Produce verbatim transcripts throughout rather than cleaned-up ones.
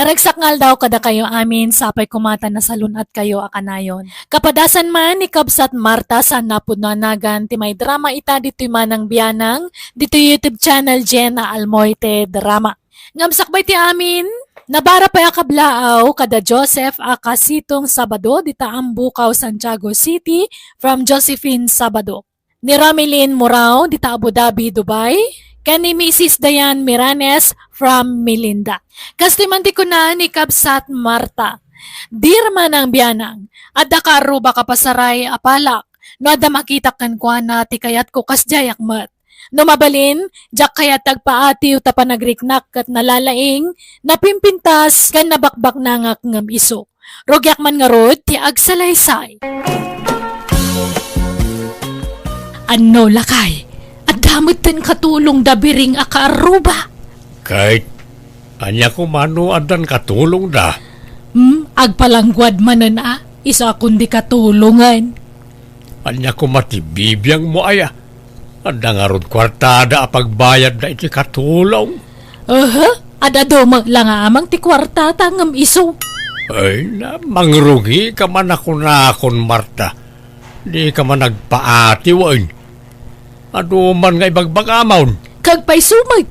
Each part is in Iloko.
Ragsak nga aldaw kadakayo amin, sapay koma ta nasalun-atkayo a kanayon. Kapadasan man ni Kabsat Marta, saan a pudno a nagan ti maidrama ita ditoy Manang Bianang, ditoy YouTube channel Jenna Almoite Drama. Ngem sakbay ti amin, nabara pay a kablaaw kada Joseph a Kasitong Sabado dita Ambukaw, Santiago City, from Josephine Sabado. Ni Ramilin Murao dita Abu Dhabi, Dubai, ken ni Missus Diane Miranes from Melinda. Kastoy man ti kuna ni Kabsat Marta, "Dear Manang Bianang, adda kaarrubak a pasaray a palak. No adda makitak kenkuana ti kayatko, kasdiayak met. No mabalin, diak kayat ti agpaatiw ta panagriknak ket nalalaing, napimpintas, ken nabakbaknangak ngem isu. Rugiak man ngarud ti agsalaysay." Anno, lakay, adda metten katulongda biring a kaarruba? Ket ania koma no addan katulongda? Hmm, agpalangguad manen a, isu a kundi katulongen. Ania koma ti bibiangmo aya? Adda ngarud kuartada a pagbayadda iti katulong? Aha, ad-adu met la nga amang ti kuartata ngem isu. Ay na, mangrugika man a kunakon, Marta. Dika man agpaatiwen. Adu man nga ibagbagamon. Kagpayso met.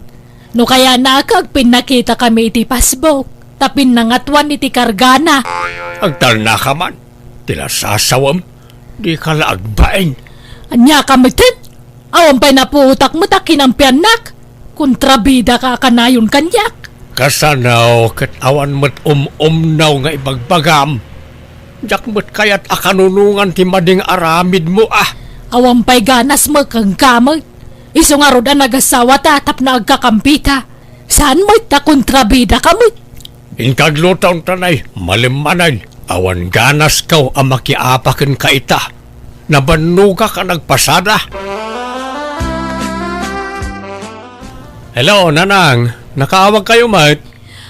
No kayatna, agpinnakitakami iti Facebook, ta pinnangatoan iti kargana. Agtalnaka man. Ti nasasawem, dika la agbain. Ania ka metten? Awan pay napuotak met a kinampiannak. Kontrabidaka a kanayon kaniak. Kasano ket awan met um-umnaw nga ibagbagam? Diak met kayat a kanunongan ti madi nga aramidmo a. Awan pay ganas met kenka met. Isu ngarud a nagasawata tapno agkakampita. Saan met ta kontrabidaka met? Inka agluto, tanay, malimmanen. Awan ganasko a makiapa kenka ita. Nabannogak a nagpasada. Hello, Nanang. Nakaawagkayo met?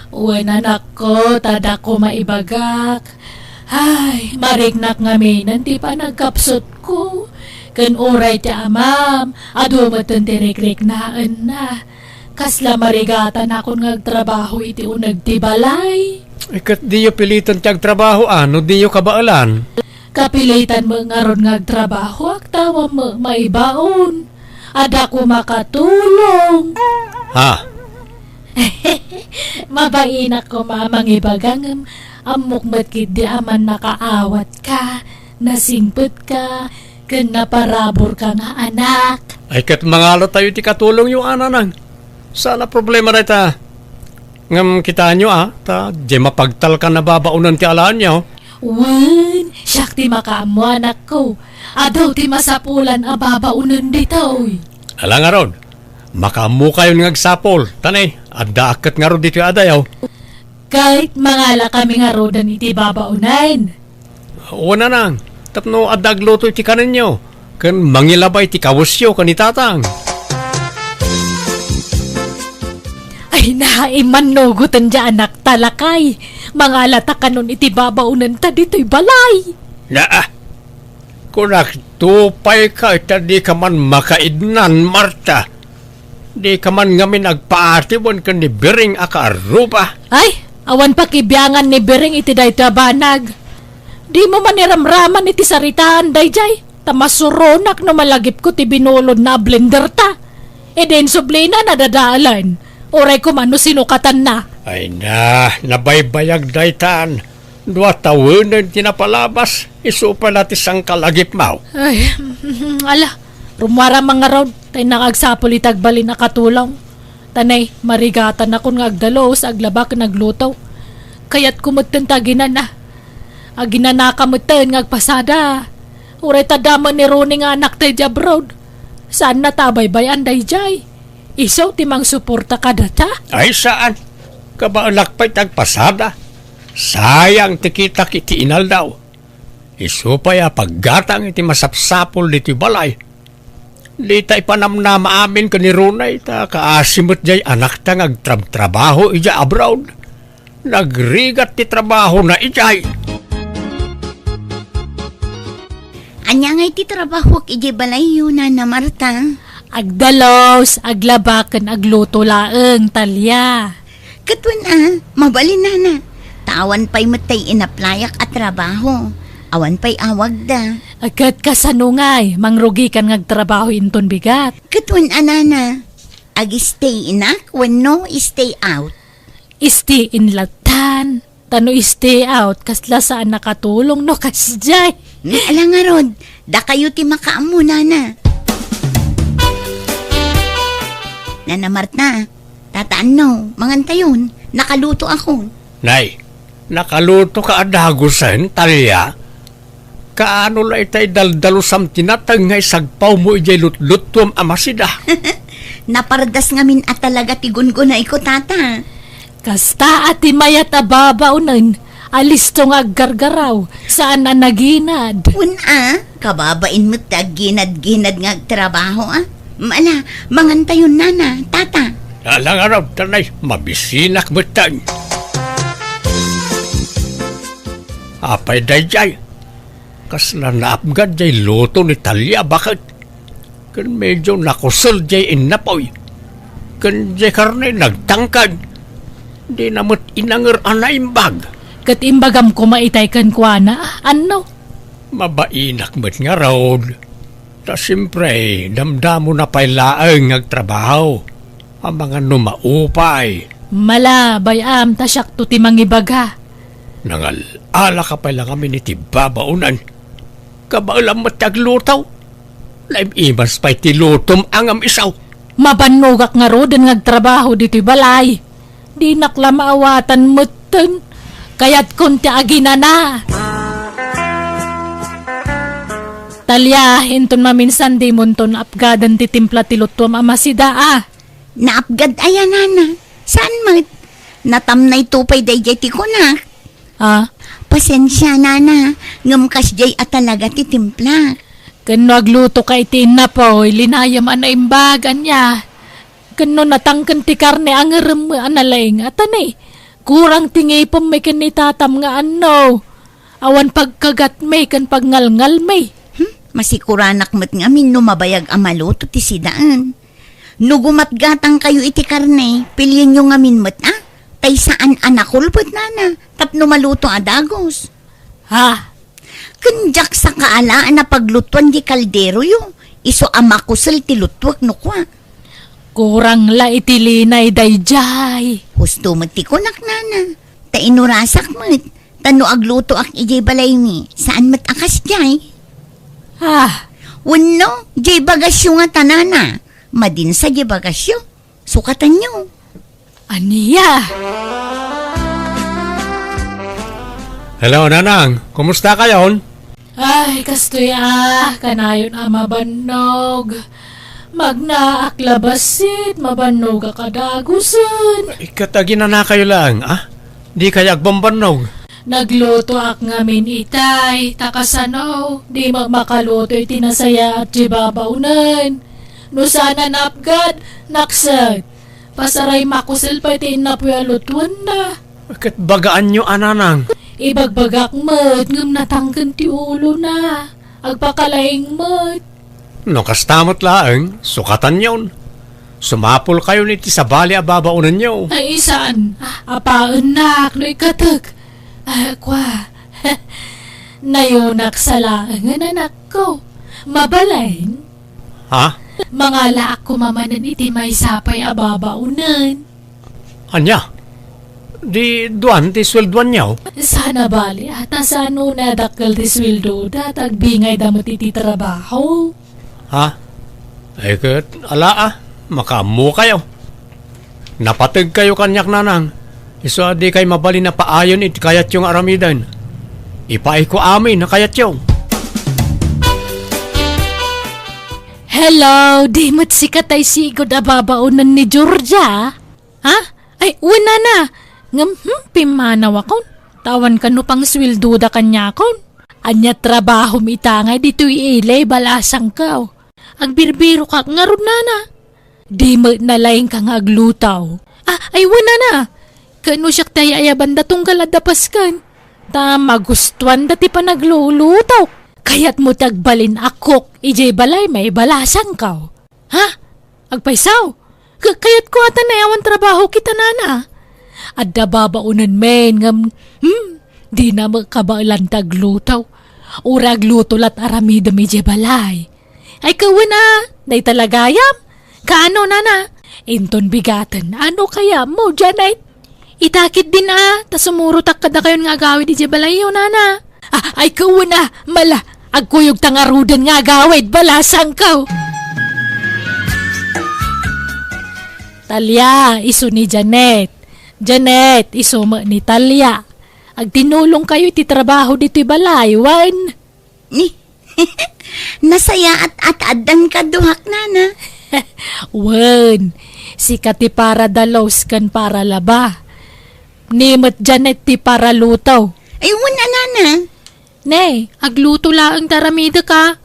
Wen, anakko, ta adda koma ibagak. Ay, mariknak ngamin ti panagkapsutko. Ken uray ti amam, adu metten ti rikriknaenna. Kasla marigatanakon nga agtrabaho iti uneg ti balay. Eh, ket diyo pilitan ti agtrabaho, a, no diyo kabaelan? Kapilitan met ngarud nga agtrabahoak, ta awan met maibaon. Adda koma katulong. Ha? Mabainak koma a mangibaga ngem ammok met ketdi a mannakaawatka, nasingpetka, ken naparaburka nga anak. Ay, ket mangalatayo ti katulongyo, a, Nanang. Saan a problema dayta. Ngem kitaenyo, a, ta diay mapagtalkan a babaonen ti alaenyo. Wen, siak ti makaammo, anakko. Adu ti masapulan a babaonen ditoy. Ala ngarud, makaammokayon nga agsapul. Tanay, addaak ket ngarud ditoy adayo. Ket mangalakami ngaruden iti babaonen. Wen, Nanang, tapno adda agluto iti kanenyo, ken mangilabay ti kawesyo ken ni Tatang. Ay, naimmannugoten diay anakta, lakay. Mangalata kanon iti babaonenta ditoy balay. Naa, kunak, tupayka ta dika man makaidnan, Marta. Dika man ngamin agpaatiwen ken ni Biring a kaarruba. Ay, awan pakibiangan ni Biring iti daytoy a banag. Dimo man iramraman iti saritaan daydiay, ta masuronak no malagipko ti binulodna a blenderta. Idi insublina, nadadalan. Uray koma no sinukatanna. Ay na, nabaybayag daytan. Dua tawenen ti napalabas, isu pay la ti sangkalagipmaw. Ay, ala, rummuaram man ngarud, ta innak agsapul iti agbalin a katulong. Tanay, marigatanakon nga agdalus, aglaba ken agluto. Kayatko metten ta aginana. Aginanaka metten nga agpasada. Uray ta adda met ni Ronnie nga anakta idiay abroad. Saanna ta abaybay-an daydiay. Isu ti mangsuporta kadata? Ay, saan. Kabaelak pay ti agpasada. Sayang ti kitak iti inaldaw. Isu pay a paggatang iti masapsapul ditoy balay. Dita ipanamnama amin ken ni Ronnie ta kaasi met diay anakta nga agtrabtrabaho idiay abroad. Nagrigat ti trabahona idiay. Ania ngay ti trabahoak idiay balayyo, Nana Marta? Agdalus, aglaba, ken agluto laeng, Talia. Ket wen a, mabalin nana. Ta awan pay met tay inaplayak a trabaho. Awan pay awagda. Ket kasano ngay, mangrugikan nga agtrabaho inton bigat? Ket wen a nana, ag-stay inak wenno stay out? Stay in latan. Ta no stay out, kasla saan nakatulong no kasdiay. Ni ala ngarud, dakayo ti makaammo, nana. Nana Marta, tataanno, mangantayon, nakaluto ako. Nay, nakaluto ka a dagusen, Talia? Kaano la itay daldalusam ti nateng nga isagpawmo idiay lutluttuam a masida? Napardas ngamin a talaga ti gungunayko, tata. Kasta a ti mayat a babaonen, a listo nga aggargaraw, saan a naginad. Wen a, kababain met ti agginad-ginad nga agtrabaho, a. Ala, mangantayon, nana, tata. Ala ngarud, tanay, mabisinak metten. Apay daydiay? Kasla naapgad jay luto ni Talia, baket. Ken medio nakusel jay innapoy. Ken jay karne nagtangkad. Dina met inanger a naimbag. Ket imbagam koma itay kenkuana, anno? Mabainak met ngarud. Ta siempre, damdamona pay laeng nga agtrabaho. Amangan no maupay. Mala, bay-am, ta siakto ti mangibaga. Nangal-ala ka pay la ngamin iti babaonen. Kabaelam met ti agluto. Naim-imas pay ti lutom a ngem isu. Mabannogak ngaruden nga agtrabaho ditoy balay. Dinak la maawatan metten. Kayatkon ti aginana. Talia, inton maminsan dimonton apgaden ti timpla ti luttuam a masida, a. Naapgad aya, nana? Saan met? Natamnayto pay daydiay ti kunak. Ah? Pasensia, nana, ngem kasdiay a talaga ti timplak. Ken no aglutoka iti innapoy, linayem a naimbag, ania? Ken no natangken ti karne, angerem a nalaing, a tani? Kurang ti ngipem ken ni tatam nga anno? Awan pagkagatmi ken pagngalngalmi. Hmm, masikuranak met ngamin no mabayag a maluto ti sidaen. No gumatgatangkayo iti karne, pilienyo ngamin met, a, tay saan a nakulpet, nana, tapno maluto a dagus. Ha? Ken diak sakaala a napaglutuan di kalderoyo, isu a makusel ti lutuek no kua. Kurang la iti linay daydiay. Husto met ti kunak, nana. Ta inurasak met. Ta no aglutoak idiay balaymi, saan met a kasdiay. Ah. Wenno, diay bagasyo ngata, nana. Madinsa diay bagasyo. Sukatanyo. Ania? Hello, Nanang. Kumusta kayon? Ay, kastoy a, kanayon a mabannog. Magnaak la bassit, mabannogak a dagusen. Ket aginanakayo laeng, a? Dikay agbambannog. Naglutoak ngamin itay, ta kasano, di met makaluto iti nasayaat ti babaonen. No saan a naapgad, nakset. Pasaray makusel pay ti innapoy a lutuenna. Ket bagaanyo a, Nanang. Ibagbagak met, ngem natangken ti ulona. Agpakalaing met. No kasta met laeng, sukatanyon. Sumapulkayon iti sabali a babaonenyo. Ay, saan? Apaennak no ikkatek. Ah, kua. Nayonak sa laengen, anakko. Mabalin? Ha? Mangalaak koma manen iti maysa pay a babaonen. Ania? Di duan ti sueldoanyo? Saan a bali, a, ta saan unay a dakkel ti sueldoda, ta agbingayda met iti trabaho. Ha? Ay ket, ala a, makaammokayo. Napategkayo kaniak, Nanang. Isu a dikay mabalin a paayen iti kayatyo nga aramiden. Ipaayko amin a kayatyo. Hello, di met sika tay sigud a babaonen ni Georgia? Ha? Ay, wen, nana. Ngem, hmm, pimmanawakon. Ta awan kano pangsueldoda kaniakon. Ania trabahom ita ngay ditoy ili, balasangko? Agbirbirokak ngarud, nana. Di met nalaingka nga agluto. Ah, ay, wen, nana. Ket no siak ti ay-ayabanda tunggal adda pasken. Ta magustuanda ti panagluluto. Kayatmo ti agbalin a cook idiay balay, balasangko? Ha? Agpayso? Ka-, kayatko a ta naawan trabaho kita, nana. Adda babaonen men ngem, hmm, dina met kabaelan ti agluto. Uray agluto la't aramidem idiay balay. Ay, kawen a, dayta la gayam. Kaano, nana? Inton bigaten, ano kayatmo, Janet? Ita ketdin a, ta sumurotak kadakayon nga agawid idiay balayyo, nana. Ah, ay, kawen a, mala, agkuyogta ngaruden nga agawid, balasangko. Talia, isu ni Janet. Janet, isu met ni Talia. Agtinulongkayo iti trabaho ditoy balay, wen? Ni, nasayaat a ta addan kaduak, nana. Wen, sika ti paradalos ken paralaba. Ni met Janet ti paraluto. Ay, wen a, nana. Ne, agluto laeng ti aramidek a.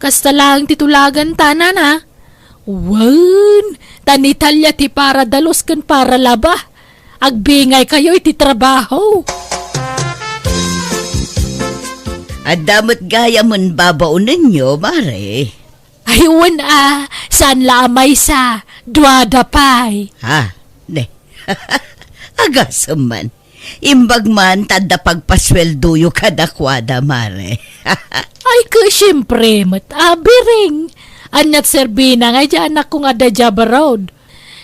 Kasta laeng ti tulaganta, nana. Wen, ta ni Talia ti paradalos ken paralaba. Agbingaykayo iti trabaho. Adda met gayamen babaonenyo, mare. Ay, wen a, saan la a maysa, duada pay. Ha? Ne. Agasem man. Imbag man ta adda pagpasueldoyo kadakuada, mare. Ay, ket siempre met, abiring. Aniat serbina nga idiay anakko nga adda idiay abroad?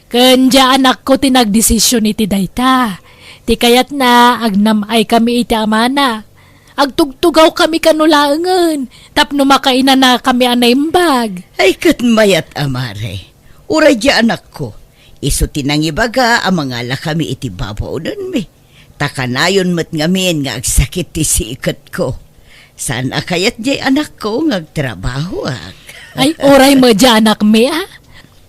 Ken diay anakko ti nagdesisyon iti dayta. Ti kayatna, agnam-aykami iti amana. Agtugtugawkami kano laengen tapno makainanakami a naimbag. Ay, ket mayat a, mare. Uray diay anakko, isu ti nangibaga a mangalakami iti babaonenmi. Ta kanayon met ngamin nga agsakit ti siketko. Saan a kayat diay anakko nga agtrabahoak. Ay, uray met diay anakmi a.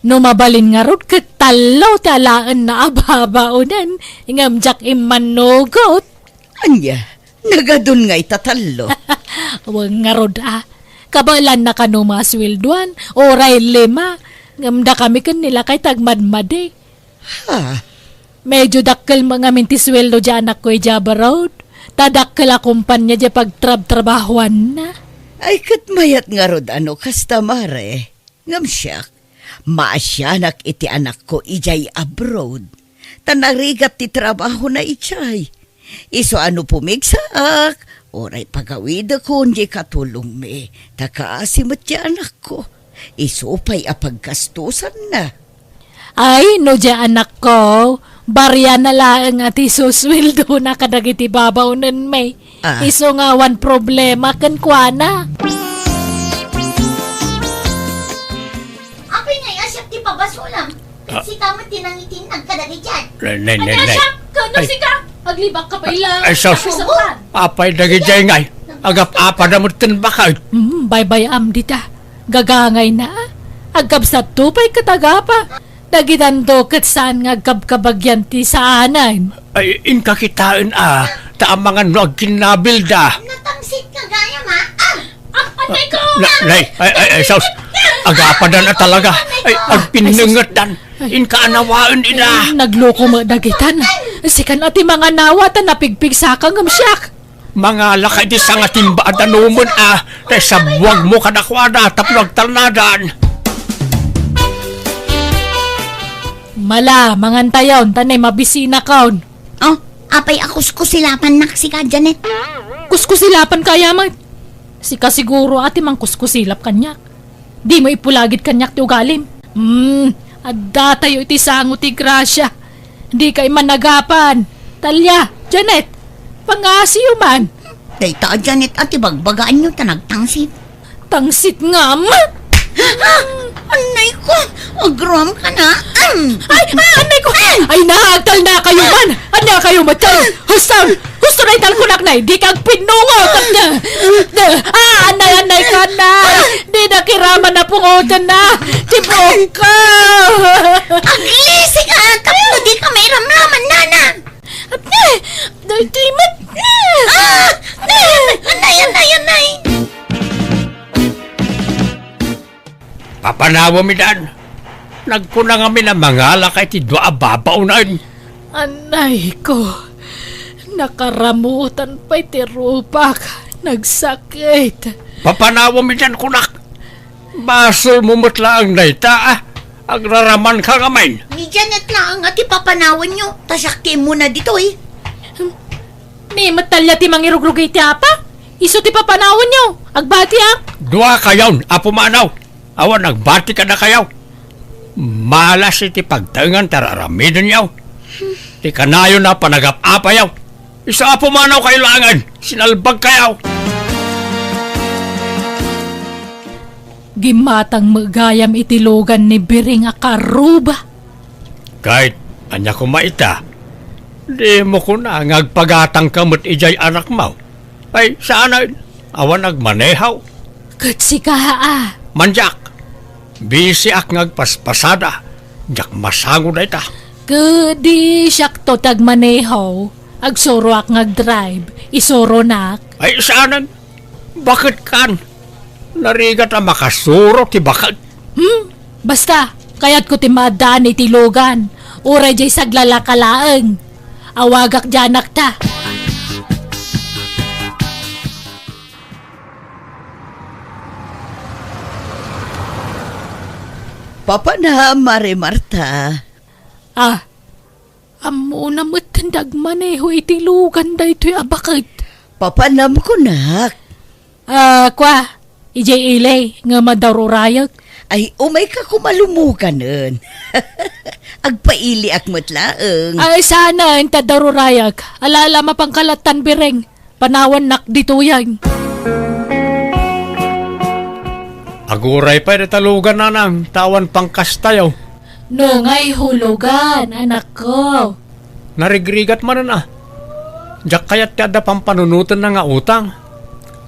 No mabalin ngarud ket tallo ti alaenna a babaonen, ngem diak immannugot. Ania, nagadun nga ita tallo? Wen ngarud a. Kabaelanna kano masueldoan, uray lima, ngem dakami ken ni lakay ti agmadmadi. Ha? Medyo dakkel met ngamin ti sueldo diay anakko idiay abroad. Ta dakkel a kompania diay pagtrabtrabahoanna. Ay, ket mayat ngarud a no kasta, mare. Ngem siak, maasianak iti anakko idiay abroad. Ta narigat ti trabahona idiay. Isu a no pumigsaak, uray pagawidekon diay katulongmi, ta kaasi met ti anakko. Isu pay a paggastosanna. Ay, no diay anakko, bariana laeng a ti susueldona kadagiti babaonenmi. Ah. Isu nga awan problema kenkuana. Apay ngay a siak ti pabasolam? Ah. Sika met ti nangitinnag kadagiti. Nay, nay, nay, nay. Siak, kano sika? Aglibak ka pay la. Ay, sus. Apay dagiti ngay. Agap-apada met ken bakay. Mm, baybay-am dita. Gagangayna. Agkabsatto pay ket agapa. Dagidanto ket saan nga agkabkabagian ti saanen. Ay, inka kitaen a, ta amangan no agkinnabilda. Natangsit ka gayam a. Ah! Ah, atay ko! Na, nay, ay, ay, ay, sus. Agapadan a talaga. Ay, agpinnengetdan. Inka anawaen ida. Ay, nagluko met dagitan. Sikan a ti manganawa ta napigpigsaka ngem siak. Mangalaka iti sangatimba a danumen a, ta isabuagmo kadakuada tapno agtalnadan. Mala, mangantayon, ta nay mabisinakon. Oh, apay a kuskusilapannak sika, Janet? Kuskusilapan kaya met? Sika siguro a ti mangkuskusilap kaniak. Dimo ipulagid kaniak ti ugalim. Hmm, addatayo iti sango ti grasia. Dikay managapan. Talia, Janet, pangasiyo man. Dayta a Janet a ti bagbagaanyo ta nagtangsit. Tangsit ngem? Ah! Annay ko! Agram ka na! Ay! Ah, annay ko! Ay na, agtalnakayo man! Ania kayo met? Husto! Husto na italkunak na, di ka agpinnungo! Ah, annay, annay ka na! Di na kiraman a pungotan na! Tibok ka! Aglisi ka! Tapno di ka mairamraman, nana! Apne! Daytoy met! Ah! Annay, annay, annay! Papanawamidan, nagkuna ngamin a mangalaka iti dua a babaonen. Anay ko, nakaramutan pay ti rupak, nagsakit. Papanawamidan kunak, basolmo met laeng dayta, ah. Agraramanka ngamin. Ni Janet laeng a ti papanawenyo, ta siak ti immuna ditoy. Ni met talya ti mangirugrugay ti apa? Isu ti papanawenyo. Agbatiak. Duakayon a pumanaw. Awan agbati kadakayo. Malas iti pagtaengan ti ar-aramidenyo. Ti kanayon a panagap-apayo. Isu a pumanawkayo laengen. Sinalbagkayo. Gimmatang met gayam iti lugan ni Biring a karuba. Ket ania koma ita? Dimo kuna nga agpagatangka met idiay anakmo? Ay, saanen, awan agmaneho. Ket sika, a? Mandiak. Bisiak nga agpaspasada. Diak masango dayta. Ket di siakto ti agmaneho. Agsuroak nga agdrive. Isuronak. Ay, saanen? Baket kan? Narigat a makasuro ti baket. Hmm? Basta, kayatko ti maaddaan iti lugan. Uray diay saglalaka laeng. Awagak diay anakta. Papanam, Mare Marta. Ah, ammona met ti agmaneho iti lugan daytoy a baket. Papanam kunak. Ah, kua, idiay ili, nga madarurayek. Ay, umayka koma lumuganen. Agpailiak met laeng. Ay, saanen, ta darurayek. Ala, ala, mapangkalattan, Biring. Panawannak ditoyen. Aguray pay dayta lugan, nanang, ta awan pangkastayo. No ngay hulugan, anakko. Narigrigat manen a. Diak kayat ti adda pampanunotenna nga utang.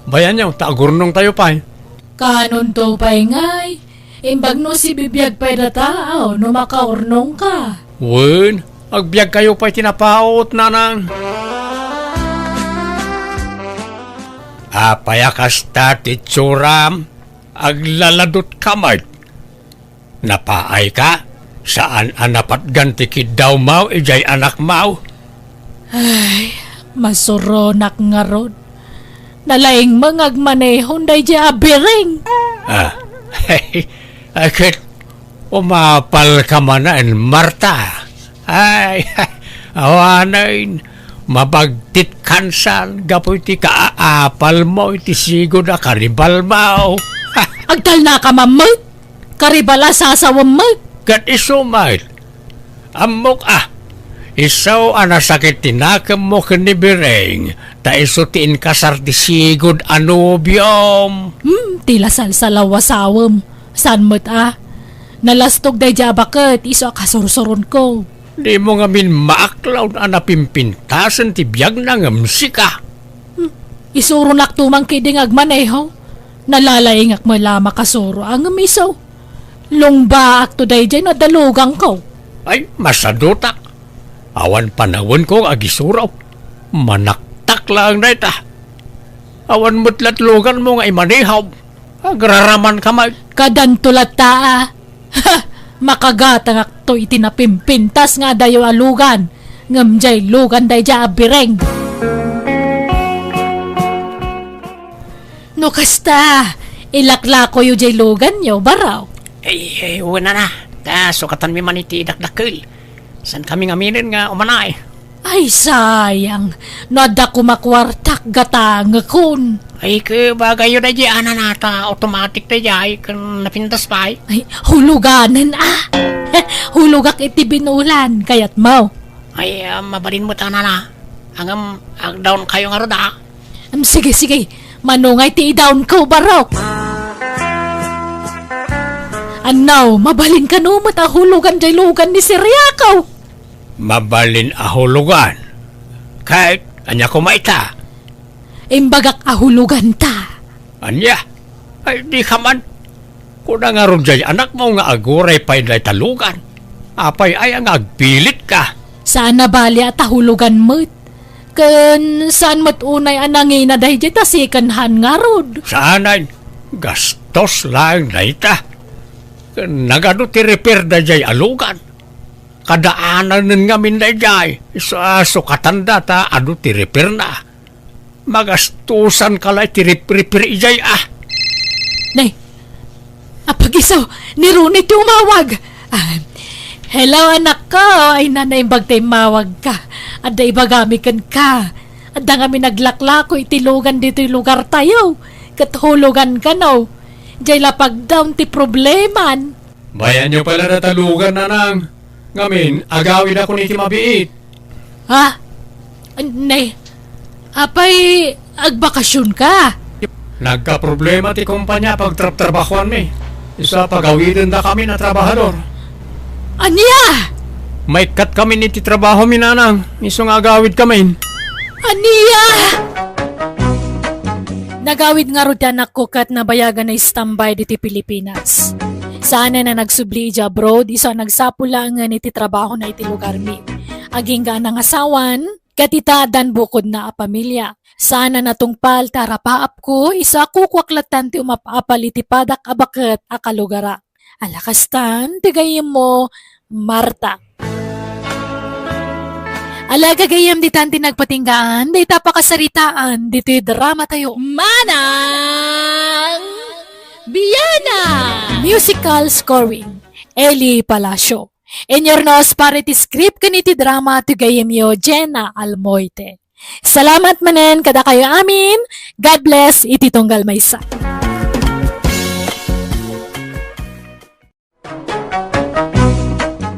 Bayanyo, ta agurnongtayo pay. Kanonto pay ngay? Imbag no sibibiag pay data, aw, no makaurnongka. Wen, agbiagkayo pay ti napaut, nanang. Apay a kasta ti itsuram? Aglaladutka met. Napaayka? Saan a napatgan ti kiddawmo idiay anakmo? Ay, masuronak ngarud. Nalaing nga agmanehon daydiay a Biring. Ah, ay, ket umapalka manen, Marta. Ay, awanen, mabagtit kansan gapu iti kaapalmo iti sigud a karibalmo. Agtalnaka mammet? Karibal a sasawem met. Ket isu met. Ammok a, isu a nasakit ti nakemmo ken ni Biring, ta isu ti inkasar ti sigud a nobiom. Hmm, ti lasalsalaw a sawem. Saan met a? Nalastog daydiay a baket, isu a kasursuronko. Dimo ngamin maaklaw a napimpintasen ti biagna ngem sika. Hmm, isuronakto man ketdi nga agmaneho. Nalalaingak met la a makasuro a ngem isu. Lungbaakto daydiay no adda luganko. Ay, masadutak. Awan panawenko nga agisuro. Manaktak laeng dayta. Awan met lat luganmo nga imanehom. Agraramanka met. Kadanto latta a. Ha! Makagatangakto iti napimpintas nga adayo a lugan, ngem diay lugan daydiay a Biring. No kasta, ilaklakoyo diay luganyo, Barok. Ay, ay, wen a. Ta sukatanmi man iti dakdakkel. Saankami ngaminen nga umanaay. Ay, sayang. No adda koma kuartak, gatangekon. Ay, ket bagayyo daydiay a nanang ta automatic daydiay ken napintas pay. Ay, huluganen a. Hulogak iti binulan, kayatmo? Ay, ah, mabalin met a nanang. Ngem, agdaonkayo ngarud a. Em, sige, sige. Mano ngay ti idaonko, Barok? Annaw, mabalin kano met a hulogan diay lugan ni Siriako? Mabalin a hulogan? Ket ania koma ita? Imbagak a huloganta. Ania? Ay, dika man. Kuna ngarud diay anakmo nga aguray pay dayta lugan. Apay aya nga agpilitka? Saan a bali a ta hulogan met. Ken saan met unay a nangina daydiay ta second hand ngarud. Saanen, gastos laeng dayta. Ken nagadu ti repair daydiay a lugan. Kadaananen ngamin daydiay, isu a sukatanda ta adu ti repairna. Magastosanka la iti rep-, repair idiay a. Nay, apagiso, ni Ronnie ti umawag. Hello, anakko! Ay, na, naimbag ta immawagka. Adda ibagami kenka. Adda ngamin naglaklako iti lugan ditoy lugartayo. Ket hulugan kano. Jay lapagdaw ti probleman. Bayanyo pay la data lugan, nanang. Ngamin, agawidakon iti mabiit. Ha? Nay, apay agbakasionka? Nagkaproblema ti kompania a pagtrabtrabahuanmi. Isu a pagawidendakamin a trabahador. Ania? Maikkatkamin iti trabahomi, nanang. Isu nga agawidkamin. Ania? Nagawid ngarud ti anakko ket nabayagan a standby ditoy Pilipinas. Saanen a nagsubli idiay abroad, isu a nagsapul laengen iti trabahona iti lugarmi. Agingga a nangasawan, ket ita addan bukodna a pamilia. Saan a natungpal ti arapaapko, isu a kukuak lattan ti umap-apal iti padak a baket a kalugara. Ala kastan, ti gayyemmo, Marta. Ala, gagayyem, ditan ti nagpatinggaan dayta pakasaritaan ditoy dramatayo. Manang Biana! Musical scoring, Eli Palacio. Inurnos para iti script ken iti drama ti gayyemyo, Jenna Almoite. Salamat manen kadakayo amin. God bless iti tunggal maysa.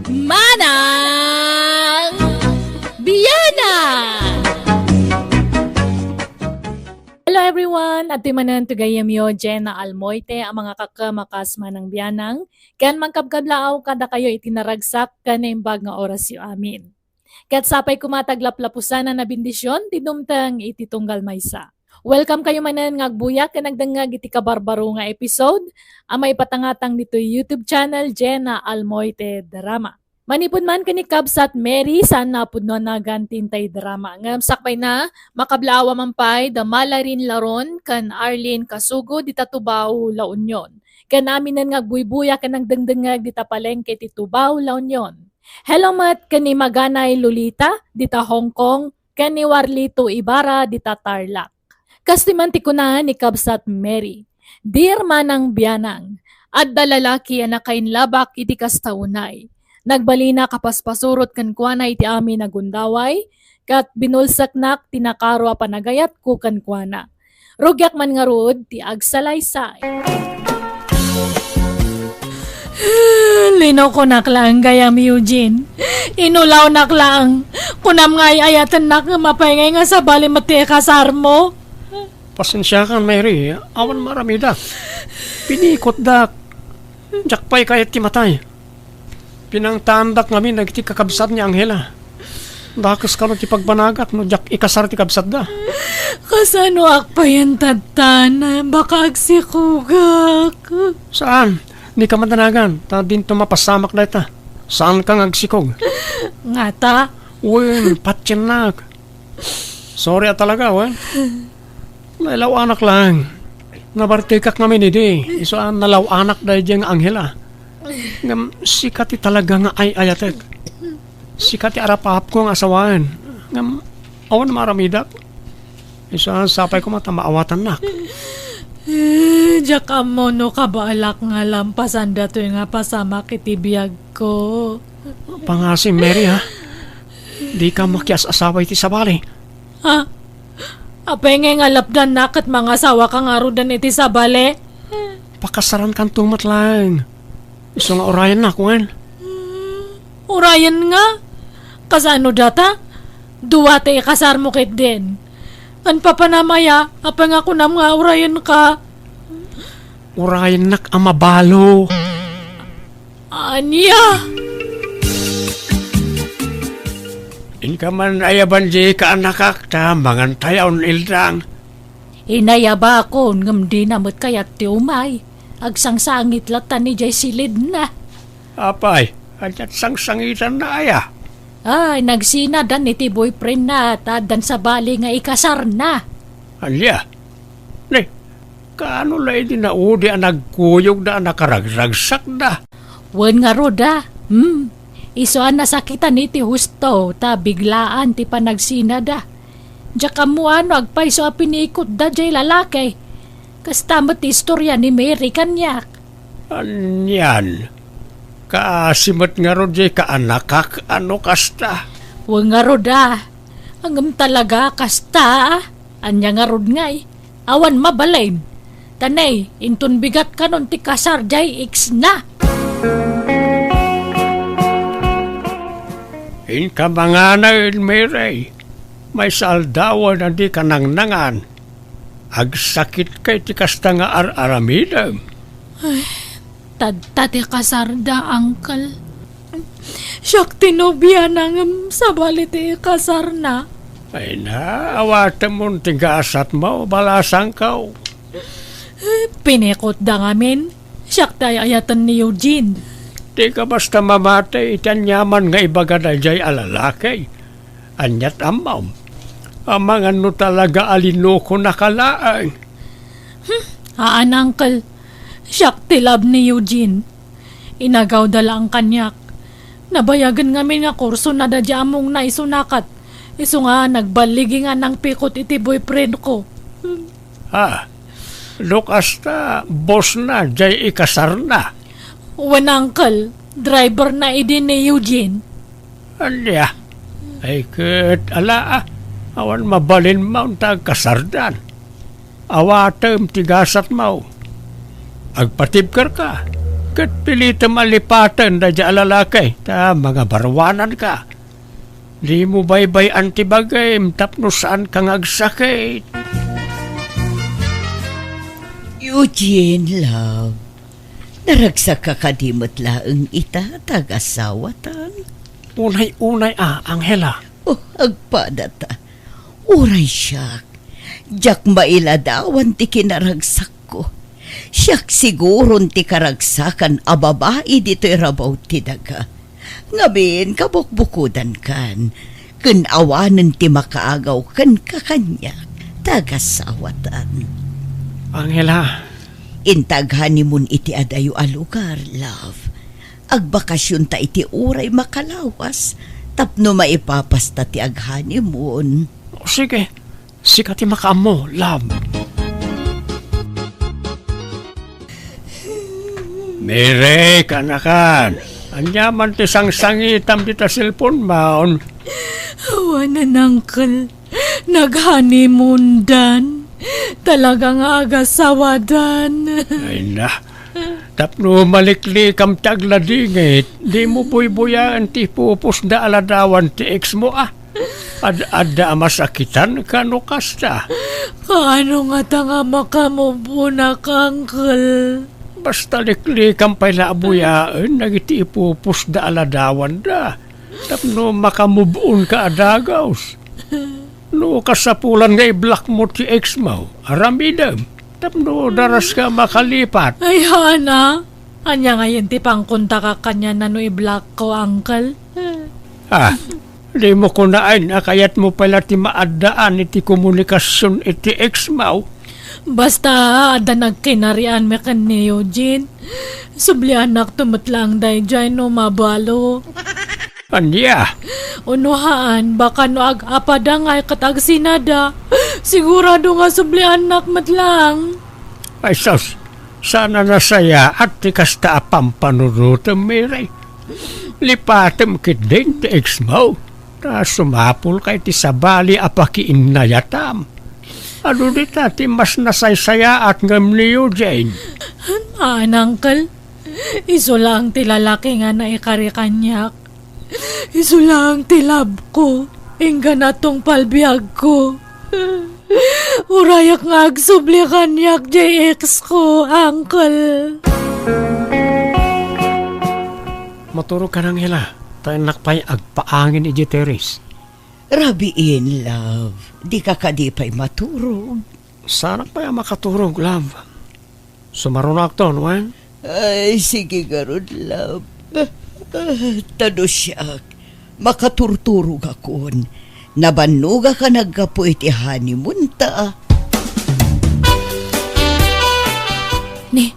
Manang Biana! Hello everyone! Adtoy manen ti gayyemyo, Jenna Almoite, a mangikakam a kas Manang Bianang, ken mangkabkablaaw kadakayo iti naragsak ken naimbag nga orasyo amin. Ket sapay koma ti aglaplapusan a bendision ti dumteng iti tunggal maysa. Welcome kayo manen nga agbuya ken agdengngeg iti kabarbaro nga episode a maipatangatang ditoy YouTube channel, Jenna Almoite Drama. Manipud man ken ni Kabsat Mary, saan a pudno a nagan ti intay drama. Ngem sakbayna, makablaawa man pay da Malarin Laron ken Arlene Kasugo dita Tubao, La Union. Ken aminen nga agbuybuya ken agdengdengngeg dita palengke ti Tubao, La Union. Hello met ken ni Maganay Lolita dita Hong Kong ken ni Warlito Ibarra dita Tarlac. Kastoy man ti kuna ni Kabsat Mary, "Dear Manang Bianang, adda lalaki a nakainlabak iti kasta unay. Nagbalinak a paspasurot kenkuana iti amin a gundaway, ket binulseknak ti nakaro a panagayatko kenkuana. Rugiak man ngarud ti agsalaysay." Linokonak laeng gayam, Eugene. Inulawnak laeng. Kunam nga ay-ayatennak ngem apay ngay nga sabali met ti ikasarmo? Pasensiakan, Mary. Awan maaramidak. Pinikotdak. Diak pay kayat ti matay. Pinangtaandak ngamin dagiti kakabsat ni Angela. Dakes kano ti pagbanagak no diak ikasar ti kabsatda. Kasanoak payen tattan? Baka agsikogak. Saan? Dika madanagan, ta dinto mapasamak dayta. Saanka nga agsikog. Ngata? Wen, patiennak. Sorry a talaga, wen. Nailaw-anak laeng. Nabartekak ngamin idi. Isu a nalaw-anak daydiay nga Angela. Ngem sika ti talaga nga ay-ayatek. Sika ti arapaapko nga asawaen. Ngem awan maaramidak. Isu a sapay koma ta maawatannak. Eh, diak ammo no kabaelak nga lampasan datoy nga pasamak iti biagko. Pangasim, Mary, ha? Dika makias-asawa iti sabali. Ha? Apay ngay nga lapdannak ket mangasawaka ngaruden iti sabali? Pakasarankanto met laeng. Isu nga urayennak, wen? Urayen nga? Kasano data? Dua ti ikasarmo ketdin. Ken papanam aya, apay nga kunam nga urayenka? Urayennak a mabalo. Ania? Inka man ayaban di kaanakak ta mangantayon, Ildang. Inayabakon, ngem dina met kayat ti umay. Agsangsangit latta ni jay silidna. Apay, ania't sangsangitanna aya? Ay, nagsinadan iti boyfriendna, ta addan sabali nga ikasarna. Ania? Ne, kaano la idi naudi a nagkuyogda a nakaragragsakda? Wen ngarud a, hmm, isu a nasakitan iti husto ta biglaan ti panagsinada. Diak ammo no agpayso a pinikotda jay lalaki. Kasta met ti istorya ni Mary kaniak. Anian? Kaasi met ngarud diay kaanakak a no kasta. Wen ngarud a. Ngem talaga kasta a. Ania ngarud ngay? Awan mabalin. Ta nay, inton bigat kanon ti kasar diay ex na. Inka manganaen, Mary. Maysa aldawen a dika nangnangan. Agsakitka iti kasta nga ar-aramidem. Ay, tadta ti kasarda, Uncle. Siak ti nobiana ngem sabali ti ikasarna. Ay na, awatemon ti gasatmo, balasangko. Eh, pinikotda ngamin. Siak ti ay-ayaten ni Eugene. Dika basta mamati iti aniaman nga ibagada diay a lalaki. Aniat ammom? Amangan no talaga a linukonaka laeng. Hmm, haan, Uncle. Siak ti love ni Eugene. Inagawda laeng kaniak. Nabayagen ngamin nga kurso na daydi amongna isu nakat. Isu nga nagballigi nga nangpikot iti boyfriend ko. Ah, no kasta, boss na, diay ikasarna. Wen, Uncle, driver na idi ni Eugene. Ania? Ay ket, ala, ah, awan mabalinmo ta agkasardan. Awatem ti gasatmo. Agpatibkerka, ket pilitem a lipaten daydi a lalaki, ta mangabaruananka. Dimo baybay-an ti bagim tapno saanka nga agsakit. Eugene, love, naragsakka kadi met laeng ita ta agasawatan? Unay-unay a, Angela. Oh, agpadata. Uray siak, diak mailadawan ti kinaragsakko. Siak siguron ti karagsakan a babai ditoy rabaw ti daga. Ngamin, kabukbukodankan, ken awanen ti makaagaw kenka kaniak, ta agasawatan. Angela. Inta aghoneymoon iti adayo a lugar, love. Agbakasionta iti uray makalawas tapno maipapasta ti aghoneymoon. O, sige. Sika ti makaammo, love. Mary, kaanakan. Ania man ti sangsangitam dita cellphone-mon? Awanen, Uncle. Naghoneymoondan. Talaga nga agasawadan. Ay na. Tapno maliklikam ti agladingit, dimo buybuyaen ti ipupusda a ladawan ti ex-mo, a. Ad-adda a masakitanka no kasta. Kaano ngata nga makamove-onak, Uncle? Basta liklikam pay la a buyaen dagiti ipupusda a ladawanda tapno makamove-onka a dagus. No kasapulan nga i-block mo ti ex-mo, aramidem tapno daraska a makalipat. Ay, haan a. Ania ngayen ti pangkontakak kaniana no i-block ko, Uncle? Ah, dimo kunaen a kayatmo pay la ti maaddaan iti komunikasion iti ex-mo? Basta, adda nagkinarianmi ken ni Eugene. Subliannakto met laeng daydiay no mabalo. Ania? Uno haan, baka no ag-apada ngay ket agsinada, sigurado nga subliannak met laeng. Ay sus, saan a nasayaat ti kasta a pampanunotem, Mary. Lipatem ketdin ti ex-mo, ta sumapulka iti sabali a pakiinnayatam. Adu dita ti mas nasaysayaat ngem ni Eugene? Haan, Uncle. Isu laeng ti lalaki nga naikari kaniak. Isu laeng ti love ko, inggana tungpal biag ko. Urayak nga agsubli kaniak diay ex ko, Uncle. Maturog ka, Angela, ta innak pay agpaangin idiay terrace. Rabiin, love. Dika kadi pay maturog? Saanak pay a makaturog, love. Sumarunoakton, wen? Ay, sige ngarud, love. Ah, ta no siak, makaturturogakon. Nabannogak a naggapu iti honeymoon ta. Ni,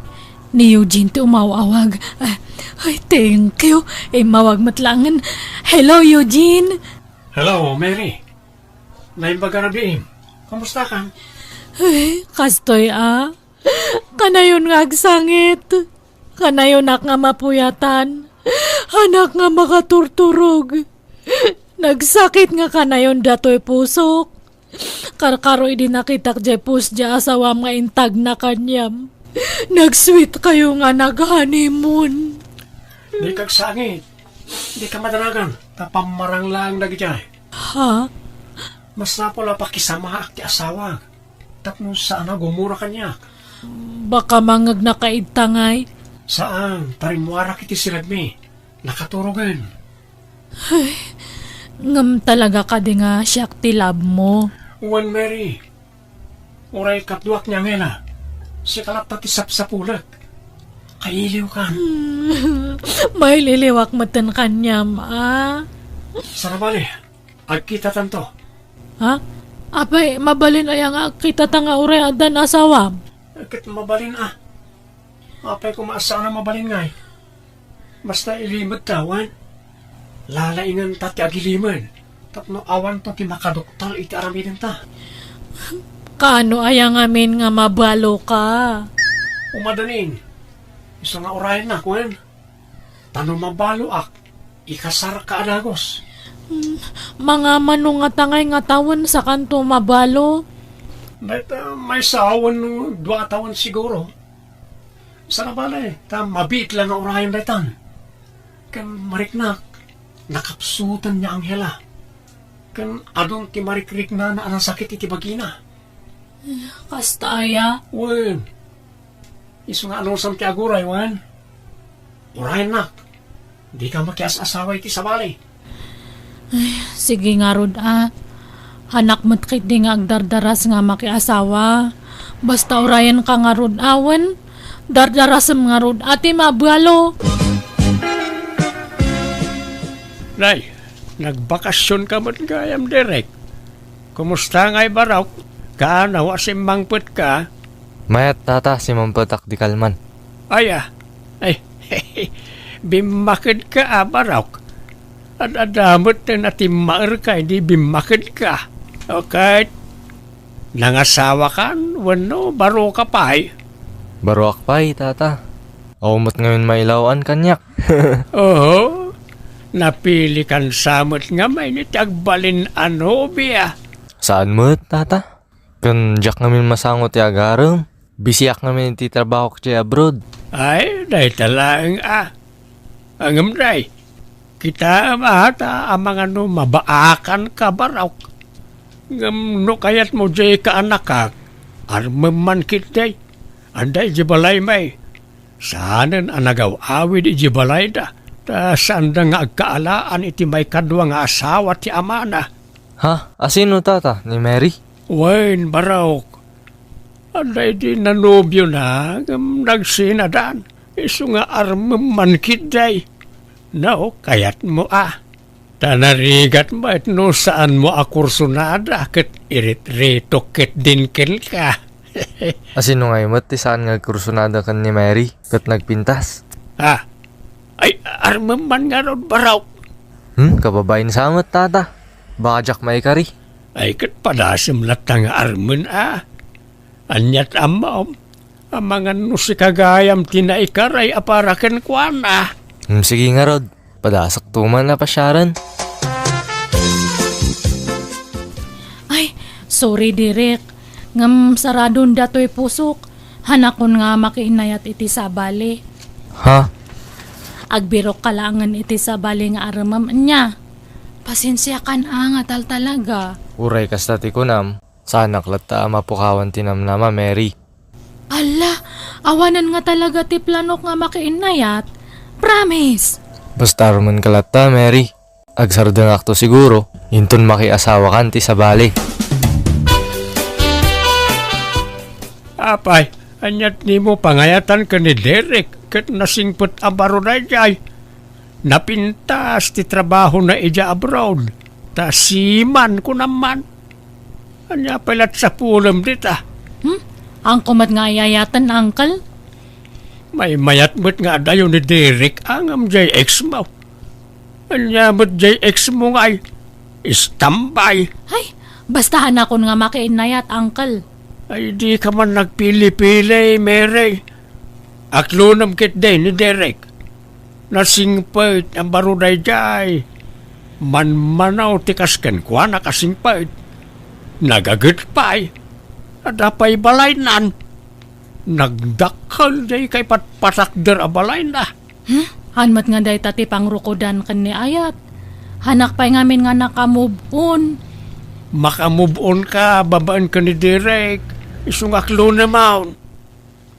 ni Eugene ti umaw-awag. Ah, ay, thank you. Immawag met laengen. Hello, Eugene. Hello, Mary. Naimbag a rabiim. Kumusta ka? Ay, kastoy a. Kanayon nga agsangit. Kanayonak nga mapuyatan. Anak nga makaturturog. Nagsakit nga kanayon datoy pusok. Karkaro idi nakitak jay puso jay asawam nga intagna kaniam. Nagsweet kayo nga nag-honeymoon. Dika agsangit. Dika madanagan. Ta pammarang laeng dagijay. Ha? Masapul a pakisamaak ti asawak. Tapno saan a gumura kaniak. Baka mangngegna ka idta ngay? Saan, ta rimmuarak iti siragmi. Nakaturogen. Ay, ngem talaga kadi nga siak ti love mo? Wen, Mary. Uray kaduak ni Angela. Sika latta ti sapsapulek. Kailiwkan. Maililiwak metten kaniam, a? Sara bale, agkitatanto. Ha? Apay, mabalin aya nga agkitata nga uray addan asawam? Ket mabalin a. Apay koma a saan a mabalin ngay? Basta ilimedta, wen? Lalaingenta ti agilimed tapno awanto ti makaduktal iti aramidenta. Kaano aya ngamin nga mabaloka? Umadanin. Isu nga urayennak, wen? Ta no mabaloak, ikasarka a dagus. Hmm, mangamano ngata ngay nga tawen sakanto mabalo? Dayta maysa wenno dua a tawen siguro. Sara bale, ta mabiit la nga urayen daytan. Ken mariknak, nakapsutan ni Angela. Ken adun ti marikriknana a nasakit iti bagina. Kasta aya? Wen. Isu nga anusam ti aguray, wen? Urayennak, dika makias-asawa iti sabali. Ay, sige ngarud a. Anak met ketdi nga agdardaras nga makiasawa. Basta urayenka ngarud a, wen? Dardarasem ngarud a ti mabalo. Nay, nagbakasionka met gayam, Derek. Kumusta ngay, Barok? Kaano a simmangpetka? Mayat, tata, simmangpetak di kalman. Aya, ay, bimmakedka a, Barok. Ad-adda met ti natimmaerka idi bimmakedka. Okay. Nangasawakan wenno baroka pay? Baroak pay, tata. Awan met ngamin mailaw-an kaniak. Oho. Napilikan sa met ngamin iti agbalin a nobia. Saan met, tata? Ken diak ngamin masango ti agarem. Bisiak ngamin iti trabahok diay abroad. Ay, dayta laeng a. Ngem, day, kitaem a ta amangan no mabaakanka, Barok. Ngem no kayatmo diay kaanakak, armem man ketdi. Adda idiay balay, may. Saanen a nagaw-awid idiay balayda, ta saanda nga agkaalaan iti maikadua nga asawa ti amana. Ha? Asino, tata? Ni Mary? Wen, Barok. Adda idi nanobiona ngem nagsinadan. Isu nga armem man ketdi. No, kayatmo a. Ta narigat met no saanmo a kursunada ket iritritokka ketdin kenka. Asino ngay met ti saan nga agkursunada ken ni Mary ket nagpintas? Ah, ay, armem man ngarud, Barok. Hmm, kababain sa met, tata. Baka diak maikari. Ay, ket padasem latta nga armen a. Aniat ammom, amangan no sika gayam ti naikaray a para kenkuana. Hmm, sige ngarud. Padasakto man a pasiaren. Ay, sorry, Derek. Ngem saradon datoy pusok. Hanakon nga makiinayat iti sabali. Ha? Agbirokka laengen iti sabali nga armem nia. Pasensiakan a nga taltalaga. Uray kasta ti kunam, saanak latta a mapukawan ti namnama, Mary. Alla, awanen nga talaga ti planok nga makiinnayat. Promise! Basta armenka latta, Mary. Agsardengakto siguro, inton makiasawakan ti sabali. Apay, aniat nimo pangayatan ken ni Derek ket nasingpet a baro daydiay? Napintas ti trabahona idiay abroad, ta seaman, kunam man. Ania pay lat sapulem dita? Hmm? Angko met nga ay-ayaten, uncle? Maymayat met nga adayo ni Derek a ngem jay ex mo. Ania met jay ex mo ngay? Istambay. Ay, basta hanakon nga makiinnayat, uncle. Ay, dika man nagpili-pili, Mary. Aklonem ketdi ni Derek. Nasingpet a baro daydiay. Manmanaw ti kas kenkuana a singpet. Nagaget pay. Adda pay balaynan. Nagdakkel diay kaipatpatakder a balayna. Hmm? Haan met nga dayta ti pangrukodan ken ni Ayat. Haanak pay ngamin nga nakamove on. Makamove on ka babaen ken ni Derek. Isu nga aklunemon.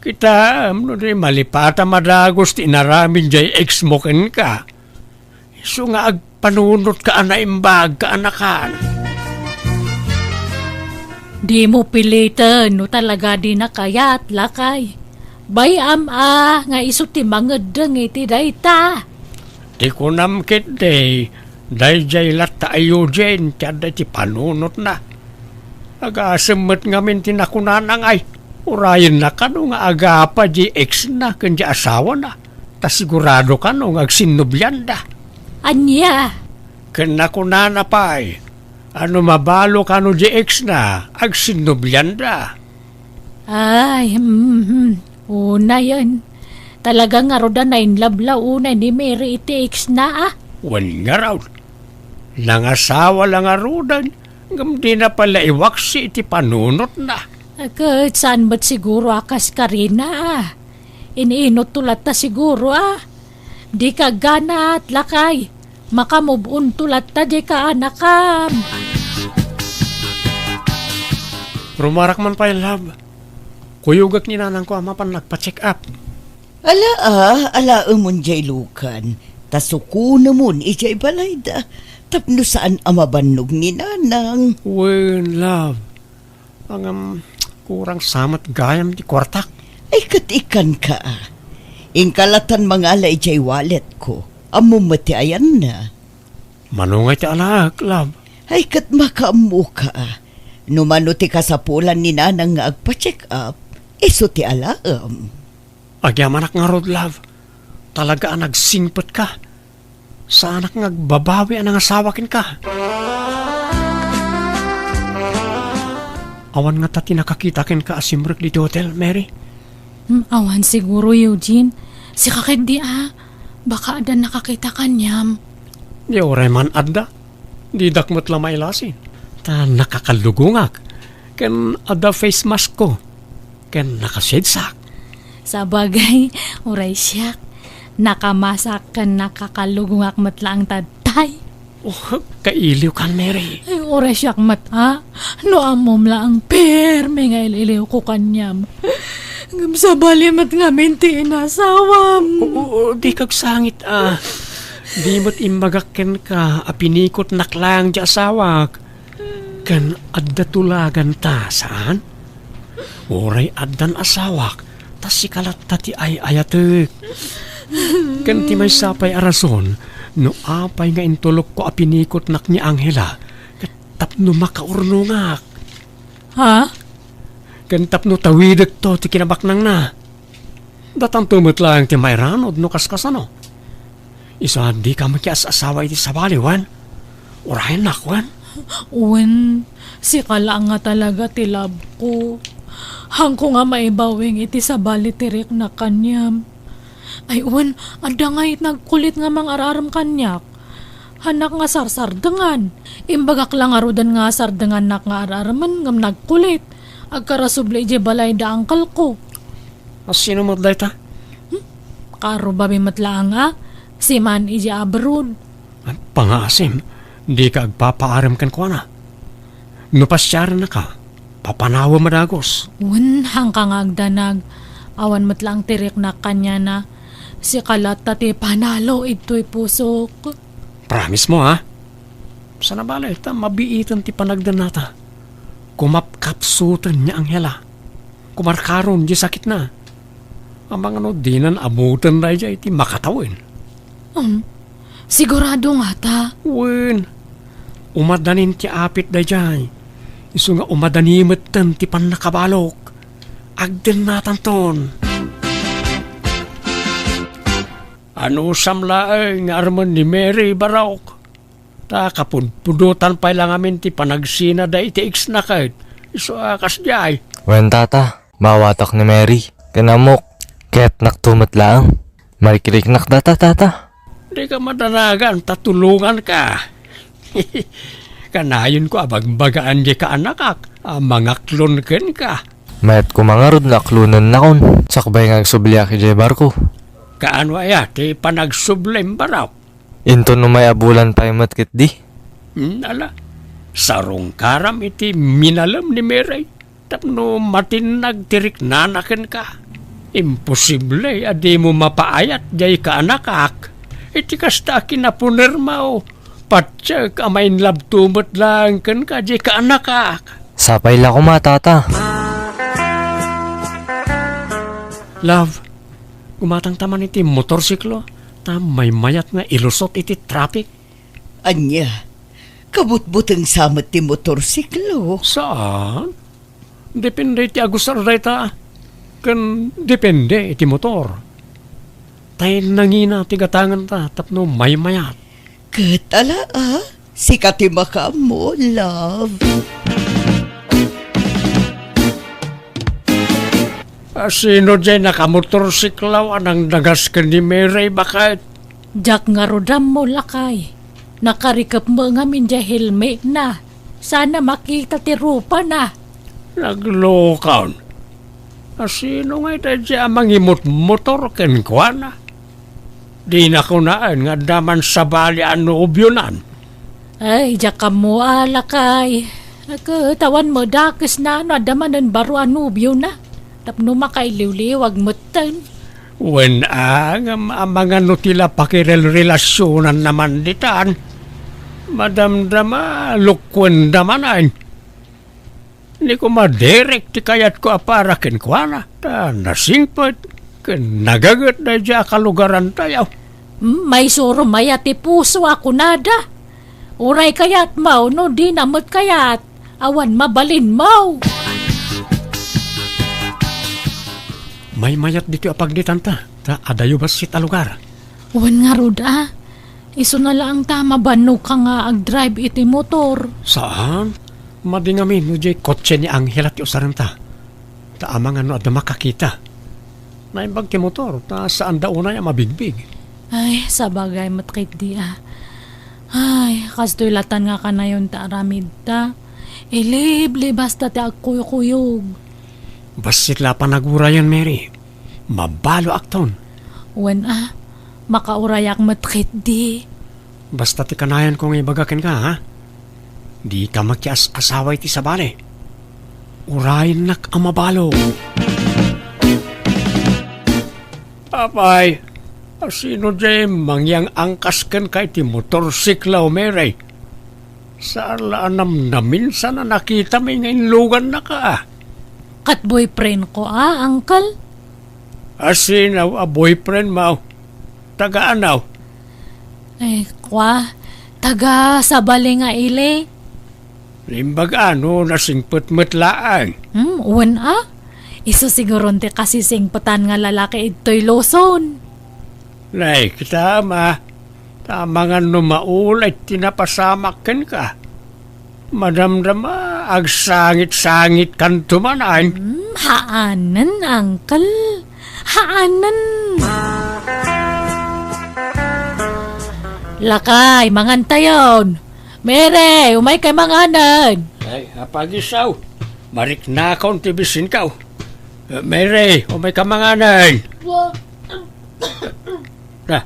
Kitaem no di malipata madagus ti inaramid jay ex mo kenka. Isu nga agpanunotka a naimbag, kaanakan. Dimo piliten no talaga dina kayat, lakay. Bay-am a nga isu ti mangeddeng iti dayta. Ti kunam ketdi, daydiay latta a Eugene ti adda iti panunotna. Agasem met ngamin ti nakunana ngay, urayenna kano nga agapa di ex-na ken di asawana, ta sigurado kano nga agsinnublianda. Ania? Ken nakunana pay, a no mabalo kano di ex-na, agsinnublianda. Ay, mhm. Unayen. Talaga ngarud a nainlove la unay ni Mary iti ex-na, a? Wen ngarud. Nangasawa la ngaruden, ngem dina pay la iwaksi iti panunotna. Ket saan met siguro a kas karina, a? Iniinotto latta siguro, a? Dika agganat, lakay. Makamove onto latta dika, anakam. Rumarak man pay, love. Kuyogak ni nanangko a mapan nagpa-check up. Ala, a, alaemon jay lukan, ta sukonemon idiay balayda, tapno saan a mabannog ni nanang. Wen, love. Ngem, kurang sa met gayam ti kuartak. Ay, ket ikkanka, a. Inka latan mangala idiay walletko. Ammom met ti ayanna. Mano ngay ti alaek, love? Ay, ket makaammoka, a. No mano ti kasapulan ni nanang nga agpa-check up, isu ti alaem. Agyamanak ngarud, love. Talaga a nagsingpetka. Saanak nga agbabawi a nangasawa kenka. Awan ngata ti nakakita kenka a simrek ditoy hotel, Mary? Hmm, awan siguro, Eugene. Sika ketdi, a. Baka adda nakakita kaniam. Di uray man adda. Didak met la mailasin. Ta nakakalugongak. Ken adda face mask ko. Ken nakasedsak. Sabagay, uray siak. Nakamasak ken nakakalugongak met laeng ta tay. Oh, kailiwkan, Mary. Ay, uray siak met, a. No ammom laeng permi nga il-iliwko kaniam. Ngem sabali met ngamin ti inasawam. O, o, o, dika agsangit, a. Di met imbagak kenka a pinikotnak laeng ti asawak. Ken adda tulaganta, saan? Uray addan asawak, ta sika latta ti ay-ayatek. Ken ti maysa pay a rason no apay nga intulokko a pinikotnak ni Angela, ket tapno makaurnongak. Ha? Ken tapno tawidekto ti kinabaknangna. Datanto met laeng ti mairanod no kaskasano. Isu a dika makias-asawa iti sabali, wen? Urayennak, wen? Wen, sika laeng nga talaga ti love ko. Haanko nga maibawing iti sabali ti riknak kaniam. Ay, wen, adda ngay nagkulit nga mangar-arem kaniak. Haanak nga sarsardengan. Imbagak la ngaruden nga sardengannak nga ar-aremen ngem nagkulit. Agkarasubli idiay balay da uncle ko. A, sino met dayta? Hmm? Kaarrubabi met laeng a, siman idiay abroad. A, pangngaasim, dika agpapaarem kenkuana. No pasiarennaka, papanawem a dagus. Wen, haanka nga agdanag. Awan met laeng ti riknak kaniana. Sika latta ti panalo idtoy pusok. Promise mo, ha? Sana bale, ta mabiiten ti panagdennata. Kumapkapsuten ni Angela. Kumarkaron di sakitna. Amangan no dinan ammuten daydiay ti makatawen. Um, sigurado ngata? Wen. Umadanin ti apit daydiay. Isu nga umadani metten ti pannakabalok. Agdennatanton. Anusam laeng nga armen ni Mary, Barok. Ta kapudpudotan pay la ngamin ti panagsina daydi ex-na ket isu a kasdiay. Wen, tata, maawatak ni Mary. Ken ammok, kayatnakto met laeng. Marikiriknak data, tata. Dika madanagan ta tulonganka. Kanayonko a bagbagaan diay kaanakak a mangaklon kenka. Mayat koma ngarud no aklonennakon, sakbay nga agsubliak idiay barko. Kaano aya ti panagsublim, barok? Inton umay a bulan pay met ketdi. Hmm, ala, sarungkaram iti minalem ni Mary tapno matinnag ti riknana kenka. Imposible a dimo mapaayat diay kaanakak. Iti kasta a kinapunermo, patiek a mainlabto met laeng kenka diay kaanakak. Sapay la koma, tata. Love, gumatangta man iti motorsiklo, ta maymayat nga ilusot iti traffic. Ania, kabutbuteng sa met ti motorsiklo? Saan? Depende iti agusar dayta, ken depende iti motor. Tay nangina ti gatanganta tapno maymayat. Ket ala, a, sika ti makaammo, love. A, sino diay nakamotorsiklo a nangdagas ken ni Mary, baket? Diak ngarud ammo, lakay. Nakarikep met ngamin diay helmetna. Sana makita ti rupana. Naglokon. A, sino ngay daydiay a mangimutmotor kenkuana? Dina kunaen nga adda man sabali a nobionan. Ay, diak ammo a, lakay. Ket awan met dakesna no adda manen baro a nobiona. Tapno makailiwliwag metten. Wen a, ngem amangan no ti la pakirelrelasionanna man ditan. Madamdama, lokuenda manen. Ni koma Derek ti kayatko a para kenkuana, ta nasingpet ken nagaget daydiay a kalugarantayo. Hmm, maisuro aya ti puso a kunada. Uray kayatmo no dina met kayat, awan mabalinmo. Maymayat ditoy a pagnitanta, ta adayo bassit a lugar. Wen ngarud a, isuna laeng ta mabannoka nga agdrive iti motor. Saan? Madi ngamin no diay kotse ni Angela ti usarenta. Ta amangan no adda makakita. Naimbag ti motor, ta saanda unay a mabigbig. Ay, sabagay met ketdi a. Ay, kastoy latan nga kanayon ta aramidta. Iliblibasta ti agkuykuyog. Bassit la panagurayen, Mary. Mabaloakton. Wen a, makaurayak met ketdi. Basta ti kanayonko nga ibaga kenka, ha? Dika makias-asawa iti sabali. Urayennak a mabalo. Apay, a, sino diay mangyang-angkas kenka iti motorsiklo, Mary? Saan la a namnaminsan a nakitami nga inlugannaka? Ket boyfriendko a, uncle. A sino a boyfriendmo? Taga ania? Ay, kua, taga sabali nga ili. Naimbag a no nasingpet met laeng. Hmm, wen a? Isu siguron ti kasisingpetan nga lalaki idtoy Luzon. Nay, kitam a, ta amangan no maulay ti napasamak kenka. Madamdama, agsangit-sangitkanto manen. Hmm, haanen, uncle. Haanen. Lakay, mangantayon. Mary, umaykay manganen. Ay, apagisaw. Mariknakon ti bisinko. Eh, Mary, umaykay manganen. Na, na.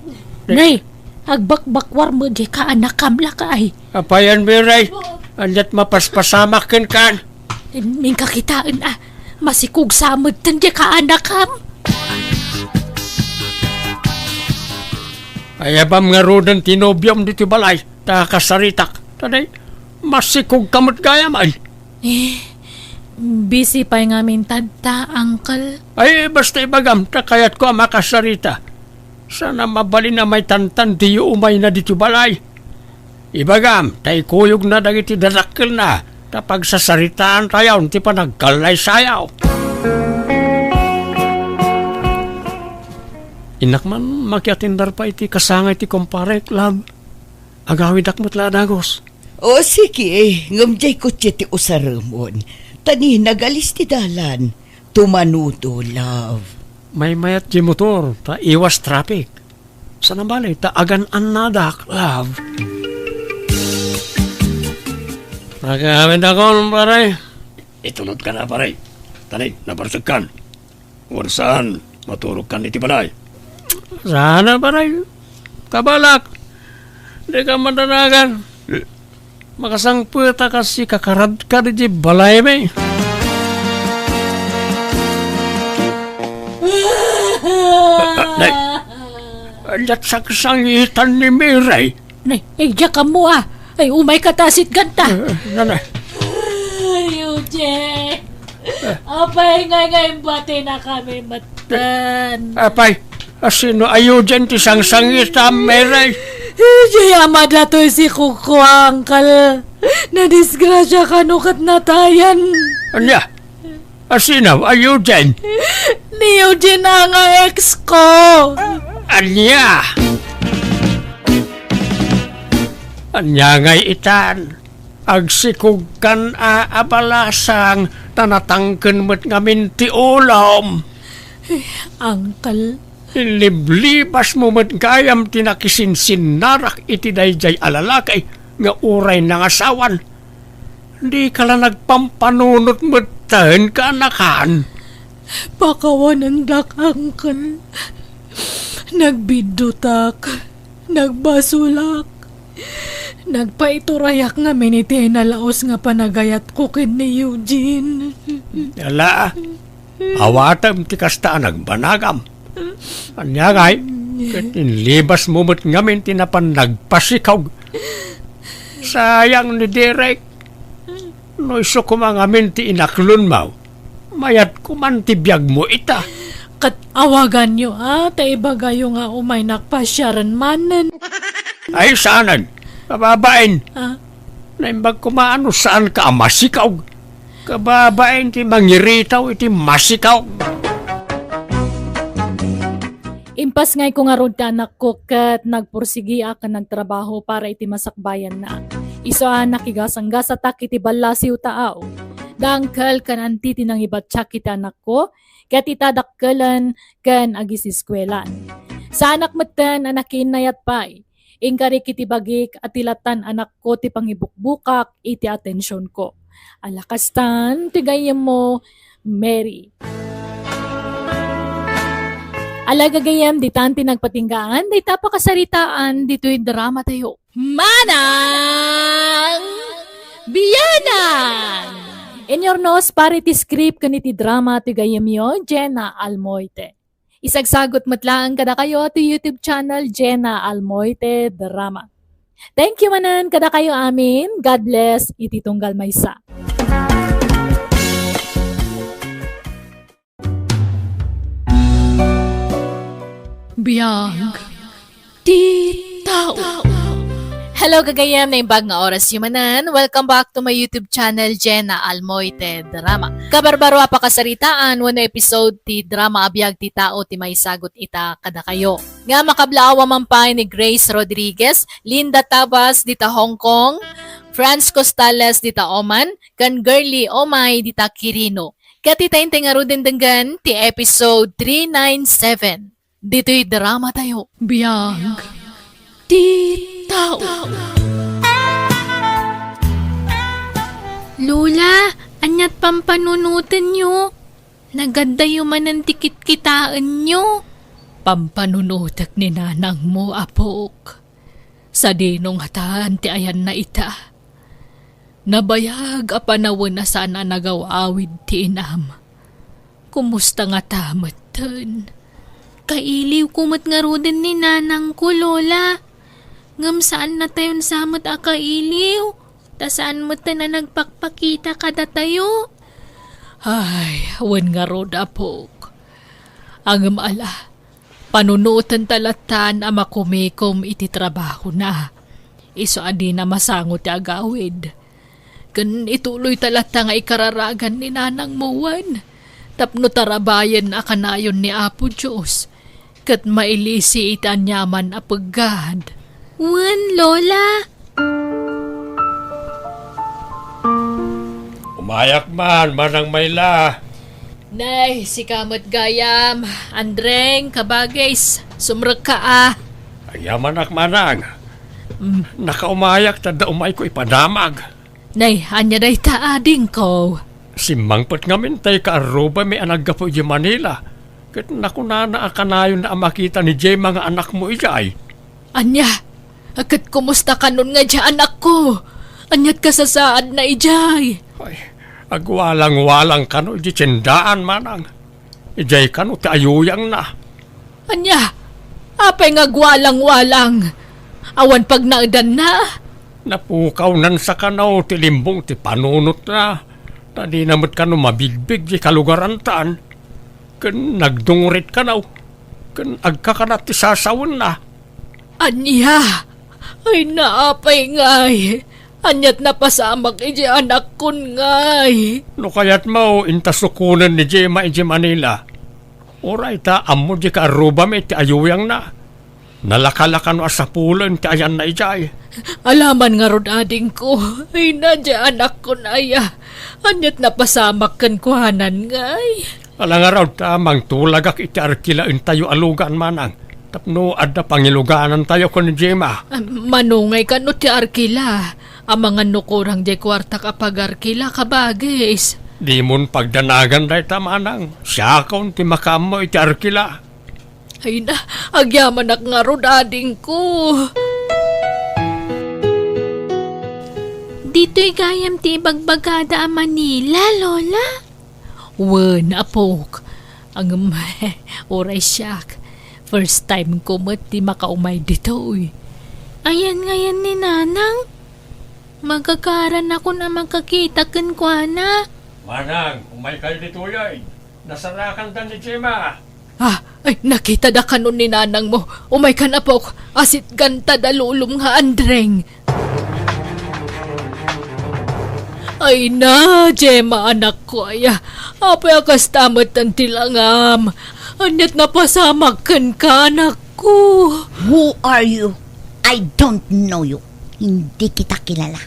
Nay, agbakbakwar met diay kaanakam, lakay. Apayan, Mary? Aniat mapaspasamak kenkan? Inka kitaen a, masikog sa metten diay kaanakam. Ayabam ngaruden ti nobiom ditoy balay, ta kasaritak. Ta di, masikogka met gayam. Eh, busy pay ngamin tatta, uncle. Ay, basta ibagam, ta kayatko a makasarita. Sana mabalin a maitantan diyo umayna ditoy balay. Ibagam, ta ikuyogna dagiti dadakkelna, ta pagsasaritaantayon ti panagkallaysayaw. Innak man makiatindar pay iti kasangay ti kumparek, love. Agawidak met la a dagus. O, sige, ngem diay kotse ti usaremon. Ta ni nagalis ti dalan. Tumanodo, love. Maymayat ti motor, ta iwas traffic. Saan a bale, ta agan-annadak, love. Nagawidakon, pare. Itulodka na, pare. Tani, nabarsegkan. Wen saan, maturogkan iti balay. Saan a, pare. Kabalak. Dika madanagan. Makasangpet a kas ikakarad ka diay balaymi. Nay, ania't sangsangitan ni Mary? Nay, idiak ammo a. Ay, umayka ta sitganta. Eh, nanay. Ay, Eugene. Apay nga, nga imbatinakami metten. Apay, asino a Eugene ti sangsangitam, Mary? Idiay ama datoy sikog ko, uncle. Nadisgrasya kano ket natayan. Ania? Asino a Eugene? Ni Eugene a nga ex ko. Ania? Ania ngay itan? Agsikogkan a abalasang ta natangken met ngamin ti ulom. Uncle. Inliblibasmo met gayam ti nakisinsinnarak iti daydiay a lalaki nga uray nangasawan. Dika la nagpampanunot metten, kaanakan. Pakawanendak, uncle. Nagbiddutak. Nagbasolak. Nagpaiturayak ngamin iti nalaus nga panagayatko ken ni Eugene. Ala, awatem ti kasta a nagbanagam. Ania ngay, ket inlibasmo met ngamin ti napan nagpasikog. Sayang ni Derek. No isu koma ngamin ti inaklonmo, mayat koman ti biagmo ita. Ket awaganyo a, ta ibagayo nga umaynak pasiaren manen. Ay, saanen. Kababain. Ah? Naimbag koma a no saanka a masikog. Kababain ti mangiritaw iti masikog. Impasngayko ngarud ti anakko ket nagpursigiak ken nagtrabaho para iti masakbayanna. Isu a nakigasanggasatak iti ballasiw taaw. Da uncle ken anti ti nangibattiak iti anakko, ket ita dakkelen ken agisiskuelaan. Saanak metten a nakiinnayat pay. Inkarik iti bagik a ti latan anakko ti pangibukbukak iti atensionko. Ala kastan ti gayyemmo, Mary. Ala gagayyem, ditan ti nagpatinggaan dayta pakasaritaan ditoy dramatayo. Manang Bianang! Inurnos para iti script ken iti drama ti gayyemyo, Jenna Almoite. Isagsagot met laeng kadakayo ti YouTube channel Jenna Almoite Drama. Thank you manen kadakayo amin. God bless iti tunggal maysa. Biag ti tao. Hello, gagayyem, naimbag nga orasyo manen. Welcome back to my YouTube channel, Jenna Almoite Drama. Kabarbaro a pakasaritaan wenno episode ti drama a Biag ti Tao ti maisagut ita kadakayo. Nga makablaawa man pay ni Grace Rodriguez, Linda Tabas dita Hong Kong, Franz Costales dita Oman, ken Girly Omay dita Quirino. Ket ita intay ngaruden denggen ti episode three nine seven. Ditoy dramatayo. Biag ti tao. Lola, ania't pampanunotenyo? Nagaddayo manen ti kitkitaenyo? Pampanunotek ni nanangmo, apok. Sadino ngatan ti ayanna ita? Nabayag a panawen a saan a nagaw-awid ti inam. Kumusta ngata metten? Kailiwko met ngaruden ni nanangko, Lola. Ngem saannatayon sa met a kailiw, ta saan metten a nagpakpakita kadatayo. Ay, wen ngarud, apok. Ngem ala, panunoten ta lattan a makumikom iti trabahona. Isu a dina masango ti agawid. Ken ituloy ta latta nga ikararagan ni nanangmo wen tapno tarabayen a kanayon ni Apo Dios ket mailisi iti aniaman a peggad. Wen, Lola. Umayak man, Manang Mayla. Nay, sika met gayam. Andreng, kabagis, sumrekka a. Agyamanak, manang. Mm. Nakaumayak ta adda umayko ipadamag. Nay, ania dayta, adingko? Simmangpet ngamin tay kaarrubami a naggapu idiay Manila. Ket nakunana a kanayonna a makita ni Gemma nga anakmo idiay. Ania? Ket kumusta kanon nga idiay anakko? Aniat kasasaadna idiay? Ay, agwalangwalang kano idiay tiendaan, manang. Idiay kano ti ayuyangna. Ania? Apay nga agwalangwalang? Awan pagnaedanna? Napukawnansa kano ti limbong ti panunotna. Ta dina met kano mabigbig diay kalugarantan. Ken nagdungrit kano. Ken agkakana ti sasawenna. Ania? Ay, naapay ngay? Aniat napasamak idiay anakkon ngay? No kayatmo, inta sukonen ni Gemma idiay Manila. Uray ta ammo diay kaarrubami ti ayuyangna. Nalakalakano a sapulen ti ayanna idiay. Alaman ngarud, adingko. Ay, na diay anakkon aya. Aniat napasamak kenkuanan ngay? Ala ngarud ta mangtulagak iti Arkilaentayo a lugan, manang. Tapno adda pangiluganantayo ken ni Gemma. Ah, mano ngay kano ti Arkila? Amangan no kurang diay kuartak a pag-arkila, kabagis. Dimon pagdanagan dayta, manang. Siakon ti makaammo iti Arkila. Ay na, agyamanak ngarud, adingko. Ditoy gayam ti ibagbagada a Manila, Lola? Wen, apok. Ngem, uray siak. First time ko met ti makaumay ditoy. Ayan ngayan ni Nanang? Magagaranakon a makakita kenkuana. Manang, umaykayo ditoyen. Nasarakanda ni Gemma. Ah, ay, nakitada kanon ni nanangmo. Umaykan, apok. Asitgantada lulom nga Andreng. Ay na, Gemma, anakko, aya. Apay a kasta metten ti langam? Aniat napasamak kenka, anakko? Who are you? I don't know you. Hindi kita kilala.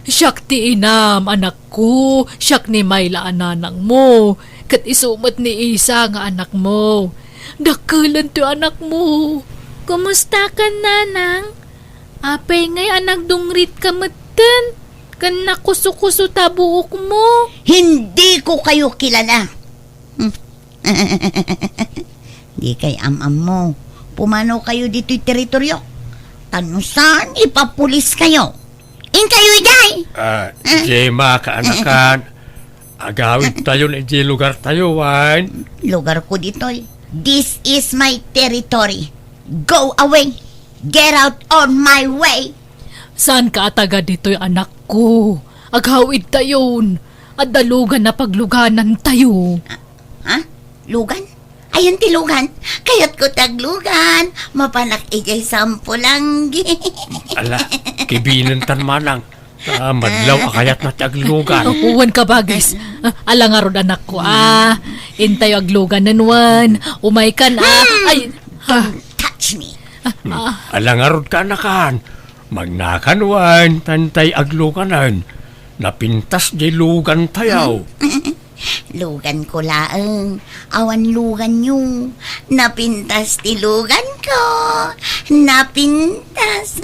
Siak ti inam, anakko. Siak ni Myla a nanangmo. Ket isu met ni Isa nga anakmo. Dakkelento ti anakmo. Kumustakan, nanang? Apay ngay a nagdungritka metten? Ken nakusokuso ta buokmo? Hindi ko kayo kilala. Hmm. Di kay am-ammo. Pumanaw kayo ditoy teritoryo. Ta no saan, ipapulis kayo. Inkayo idiay. Ah, Gemma, kaanakan. Agawidtayon idiay lugartayo, wen. Lugar ko ditoy. This is my territory. Go away. Get out on my way. Saan ka a taga ditoy, anakko? Agawidtayon. Adda lugan a pagluganantayo. Ah, ha? Lugan? Ayan ti lugan. Kayatko ti aglugan. Mapanak idiay Sampulanggi. Ala, kibinentan manang. Ah, madlaw a kayatna ti aglugan. Wen, kabagis. Ah, ala ngarud, anakko, ah. Intayo agluganen, wen. Umaykan, ah. Hmm. Ay, ah. Don't touch me. Ah, ah. Ala ngarud, kaanakan. Magnakan, wen, ta intay agluganen. Napintas diay lugantayo. Hmm? Lugan ko laeng, awan luganyo. Napintas ti lugan ko. Napintas.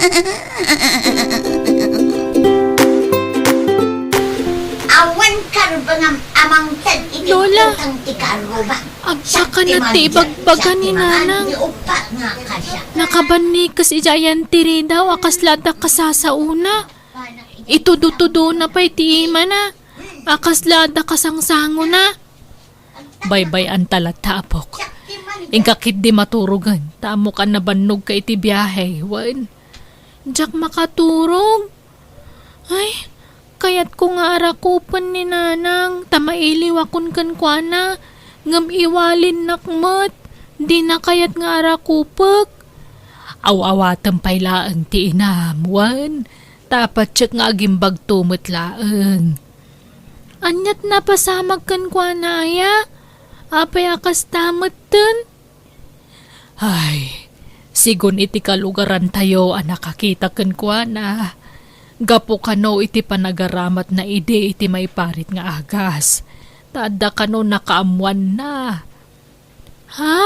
Awan karbengam a mangted iti Lola, utang ti karrubam. Agsakanat ti ibagbaga ni Nanang. Nakabannikes idiay ayan ti ridaw a kasla adda kasasaona. Itudutudo na pay ti imana. A kasla adda kasangsangona. Baybay-anta latta, apok. Inka ketdi maturogen, ta ammokan a bannogka iti biahe, wen. Diak makaturog. Ay, kayatko nga arakupen ni Nanang, ta mailiwakon kenkuana, ngem iwalinnak met, dina kayat nga arakupek. Aw-awatem pay laeng ti inam, wen. Ta apatiek nga agimbagto met laeng. Aniat napasamak kenkuana aya? Apay a kasta metten? Ay, sigun iti kalugarantayo a nakakita kenkuana, gapu kano iti panagaramatna idi iti maiparit nga agas. Ta adda kano nakaammoanna. Ha?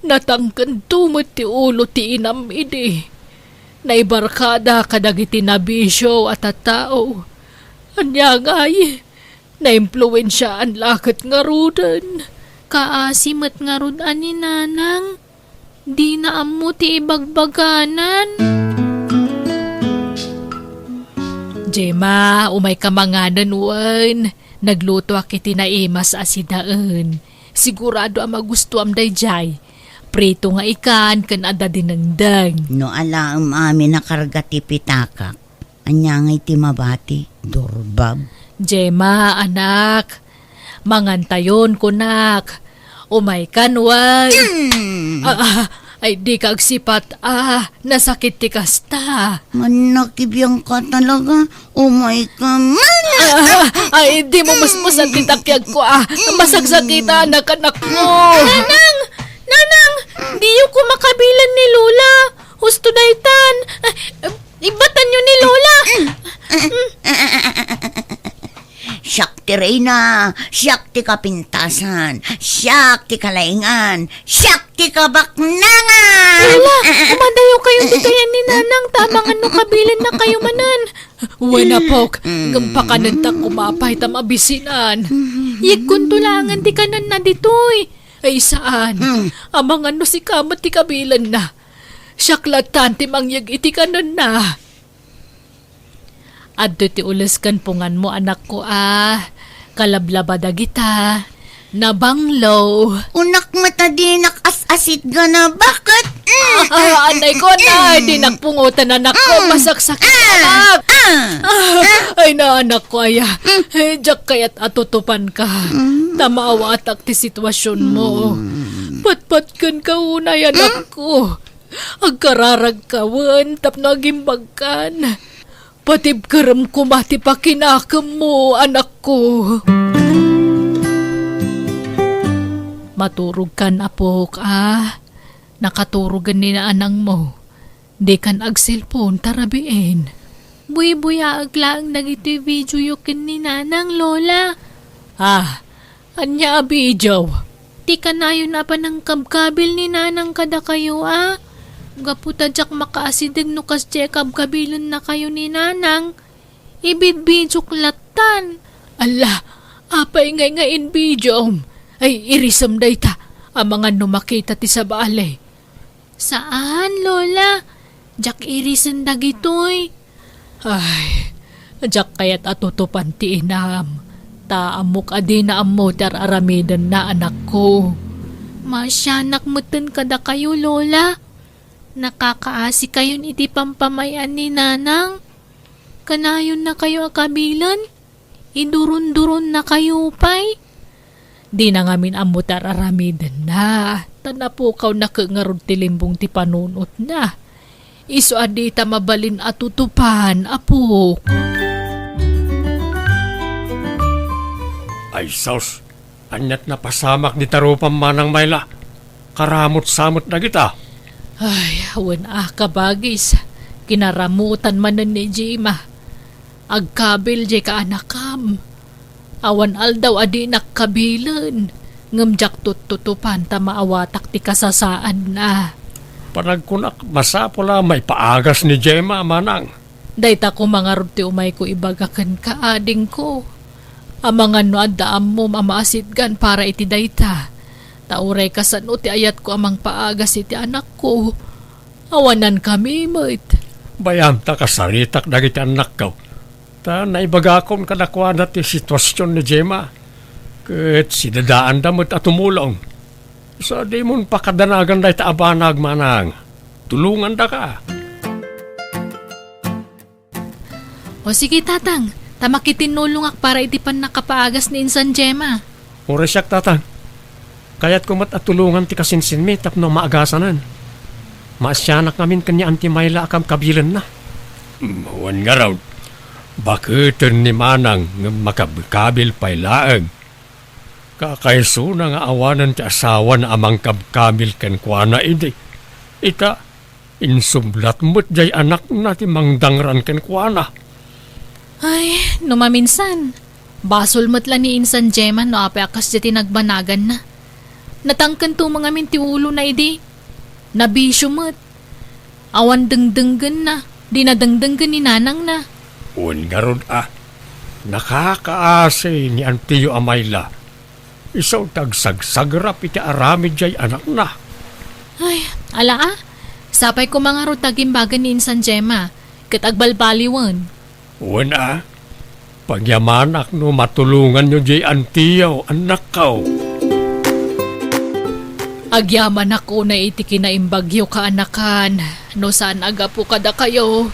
Natangkento met ti ulo ti inam idi. Naibarkada kadagiti nabisio a tattao. Ania ngay, naimpluensiaan la ket ngaruden. Kaasi met ngarud a ni Nanang. Dina ammo ti ibagbaganan. Gemma, umayka manganen wen. Naglutoak iti naimas a sidaen. Sigurado a magustuam daydiay. Prito nga ikan ken adda dinengdeng. No alaem amin a karga ti pitakak, ania ngay ti mabati, durbab? Gemma, anak, mangantayon, kunak. Umaykan wen. Mm. Ah, ah, ay, dika agsipat, ah, nasakit ti kasta. Mannakibiang ka talaga. Umayka man. Ah, ay, dimo musmusen ti takiagko, ah. Masagsakita, anak, anakko. Nanang! Nanang! Diyo ko makabilen ni Lola. Husto daytan. Ah, ibatanyo ni Lola. Siak ti reyna, siak ti kapintasan, siak ti kalaingan, siak ti kabaknangan. Lola, umadayo kayo ditoy ni Nanang, ta amangan no kabilenna kayo manen. Wen, apok, ngem pakanenta koma apay ta mabisinan. Yegkonto laengen ti kanenna ditoy. Ay, saan. Amangan no sika met ti kabilenna. Siak lattan ti mangyeg iti kanenna. Adtoy ti ules ken punganmo, anakko, a. Kalablaba dagita. Nabanglo. Unak met a dinak as-asitgana. Baket? Mm. Ah, anay ko, anay. Dinak pungotan, anakko. Mm. Masaksakit, ah, anak. Ah. Ah. Ay na, anakko, aya. Mm. Eh, diak kayat a tutupanka. Mm. Ta maawatak ti sitwasionmo. Mm. Patpatkenka unay, anakko. Agkararagka wen tapno agimbagkan. Patibkerem koma ti pakinakemmo, anakko. Maturogkan, apok, a. Nakaturogen ni nanangmo. Dikan agselpon ta rabiin. Buybuyaek laeng dagitoy videoyo ken ni Nanang, Lola. Ah, ania a video? Ti kanayon a panangkabkabil ni Nanang kadakayo, a. Gapu ta diak makaasideg no kasdiay kabkabilennakayo ni Nanang. Ibidbidiok lattan. Alla, apay ngay nga inbidiom? Ay, irisem dayta. Amangan no makita ti sabali. Saan, Lola. Diak irisen dagitoy. Ay, diak kayat a tutupan ti inam. Ta ammok a dina ammo ti ar-aramidenna, anakko. Maasianak metten kadakayo, Lola. Nakakaasikayon iti pampamay-an ni Nanang. Kanayonnakayo a kabilen? Iduronduronnakayo pay? Dina ngamin ammo ti ar-aramidenna, ta napukawna ket ngarud ti limbong ti panunotna. Isu a dita mabalin a tutupan, apok. Ay, sus! Aniat napasamak dita rupam, Manang Mayla? Karamutsa met dagita. Ay, wen a, kabagis. Kinaramutan manen ni Gemma. Agkabil diay kaanakam. Awan aldaw a dinak kabilen, ngem diak tuttutupan ta maawatak ti kasasaadna. Panagkunak, masapul a maipaagas ni Gemma, Manang. Dayta koma ngarud ti umayko ibaga kenka, adingko. Amangan no adda ammom a maasitgan para iti dayta. Ta uray kasano ti ayatko a mangpaagas iti anakko, awanankami met. Bayam ta kasaritak dagiti annakko. Ta naibagakon kadakuada ti situasion ni Gemma. Ket sidadaanda met a tumulong. Sa dimon pakadanagan dayta a banag, Manang. Tulongandaka. O sige, Tatang, ta makitinnulongak para iti pannakapaagas ni insan Gemma. Uray siak, Tatang. Kayatko met a tulongan ti kasinsinmi tapno maagasanen. Maasianak ngamin ken ni Auntie Mayla a kabkabilenna. Mm, wen ngarud, baketen ni Manang ngem makabkabil pay laeng. Kakaisuna nga awanen ti asawana a mangkabkabil kenkuana idi. Ita, insublat met diay anakna ti mangdangran kenkuana. Ay, no maminsan, Basol met la ni insan Gemma no apay a kasdiay ti nagbanaganna. Natangken to ngamin ti ulona idi. Nabisio met. Awan dengdenggenna. Di nadengdenggen ni nanangna. Wen ngarud a, nakakaasi ni antiyo a Myla. Isu ti agsagsagrap iti aramid jay anakna. Ay, ala a. Sapay koma ngarud ta agimbagen ni insan Gemma, ket agbalbaliwen. Wen a, pagyamanak no matulonganyo jay antiyo, annakko. Agyamanak unay iti kinaimbagyo, kaanakan, no saan a gapu kadakayo.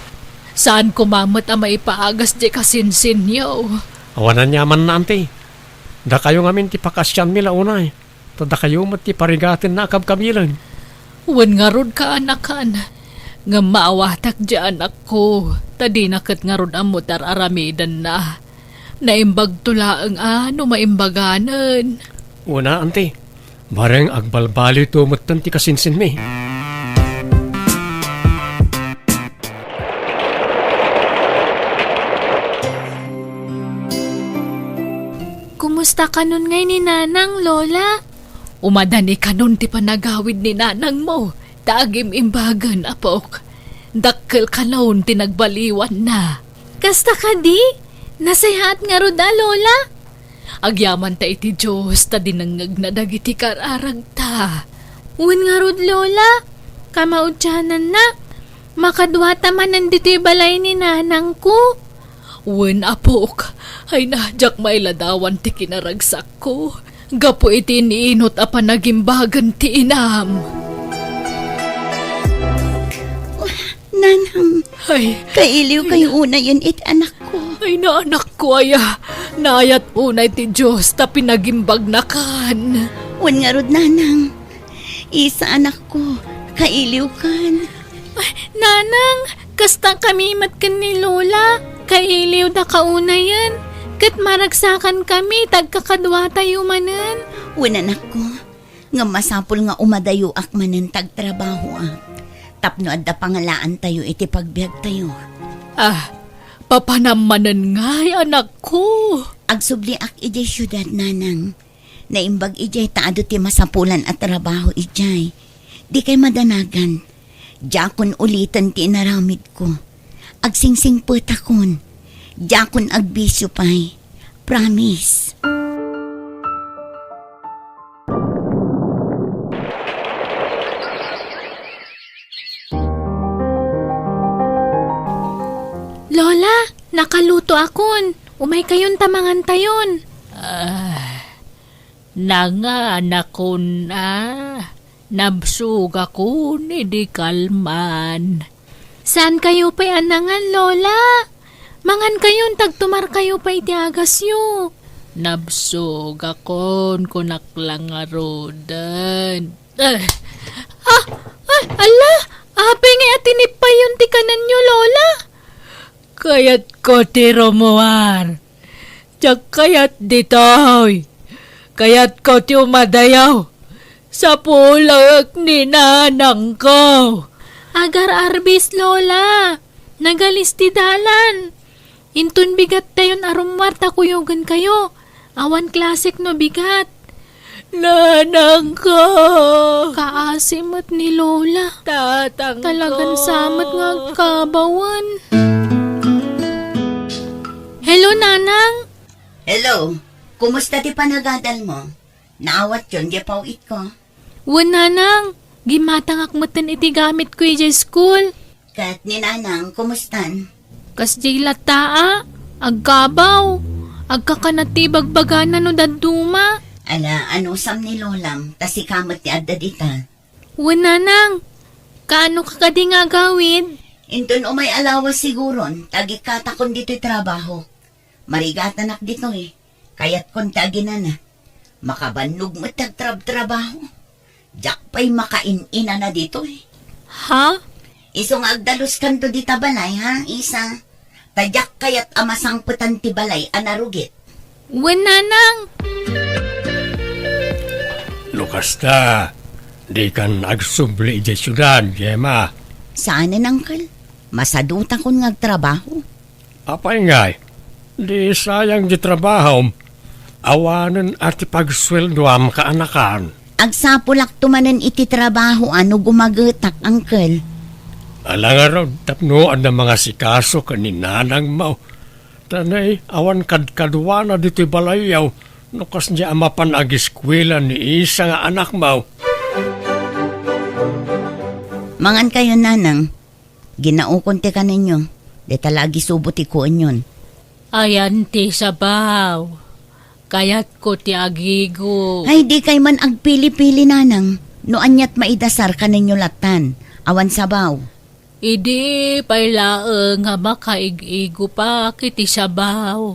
Saan koma met a maipaagas jay kasinsinyo. Awan aniamanna, anti. Dakayo ngamin ti pakasianmi la unay. Ta dakayo met ti parigatenna a kabkabilen. Wen ngarud, kaanakan, ngem maawatak jay anakko, ta dina ket ngarud ammo ti ar-aramidenna. Naimbagto laeng a no maimbaganen. Wen a, anti. Bareng agbalbaliwto metten ti kasinsinmi. Kumusta kanon ngay ni Nanang, Lola? Umadani kanon ti panagawid ni nanangmo, ta agim-imbagen, apok. Dakkel kanon ti nagbaliwanna. Kasta kadi? Nasayaat ngarud a, Lola? Agyamanta iti Dios ta dinengngegna dagiti kararagta. Wen ngarud, Lola, kamaudiananna, makaduata manen ditoy balay ni nanangko. Wen, apok, ay na, diak mailadawan ti kinaragsakko gapu iti iniinut a panagimbagen ti inam. Nanang, ay, kailiwkayo unayen iti anakko. Ay, naanakko aya, naayat unay ti Dios ta pinagimbagnakan. Wen ngarud, nanang, Isa, anakko, kailiwkan. Ay, nanang, kasta kami met ken ni Lola. Kailiwda kaunayen, ket maragsakan kami ta agkakaduatayo manen. Wen, anakko, ngem masapul nga umadayoak manen ta agtrabahoak tapno adda pangalaantayo iti pagbiagtayo. Ah, papanam manen ngay, anakko. Agsubliak idiay siudad, nanang. Naimbag idiay ta adu ti masapulan a trabaho idiay. Dikay madanagan. Diakon uliten ti inaramidko. Agsingsingpetakon. Diakon agbisio pay. Promise. Lola, nakalutoakon. Umaykayon ta mangantayon. Ah, nanganakon a. Nabsogakon idi kalman. Saankayo pay a nangan, Lola? Mangankayon ta agtumarkayo pay iti agasyo. Nabsogakon, kunak la ngaruden. Eh. Ah, ah, ala, apay ngay a tinippayon ti kanenyo, Lola? Kayatko ti rumuar. Diak kayat ditoy. Kayatko ti umadayo. Sapulek ni nanangko. Agar-arbis, Lola. Nagalis ti dalan. Inton bigattayon a rummuar ta kuyogenkayo. Awan klasek no bigat. Nanangko! Kaasi met ni Lola. Tatangko! Talagan sa met nga agkabawen. Hello, Nanang! Hello! Kumusta ti panagadalmo? Naawatyon ti paw-itko? Wen, Nanang, gimmatangak metten iti gamitko idiay school. Ket ni Nanang, kumustan? Kasdiay latta a, agkabaw, agkakanat ti ibagbagana no dadduma. Ala, anusam ni Lolam, ta sika met ti adda dita. Wen, Nanang, kaano ka kadi nga agawid? Inton umay a lawas siguron, ta agikkatakon ditoy trabaho. Marigatanak ditoy. Kayatkon ti aginana. Makabannog met ti agtrabtrabaho. Diak pay makain-inana ditoy. Ha? Isu nga agdaluskanto dita balay, ha, Isa? Ta diak kayat a masangpetan ti balay a narugit. Wen, Nanang. No kasta, dikan agsubli idiay siudad, Gemma. Saanen, Uncle. Masadutakon nga agtrabaho. Apay ngay? Di sayang di trabahom. Awanen a ti pagsueldoam kaanakan. Agsapulakto manen iti trabaho a no gumagetak, Uncle. Ala ngarud, tapno adda mangasikaso ken ni nanangmo. Ta nay, awan kadkaduana ditoy balayyo, no kasdiay a mapan agiskuela ni Isa nga anakmo. Mangan kayo, Nanang. Ginaukon ti kanenyo. Deta la agisubo ti kuenyon. Ayan ti sabaw. Kayatko ti agigo. Ay, di kay man agpili-pili, Nanang. No aniat maidasar kanenyo latan. Awan sabaw. Idi pay laeng nga makaig-igo pa iti sabaw.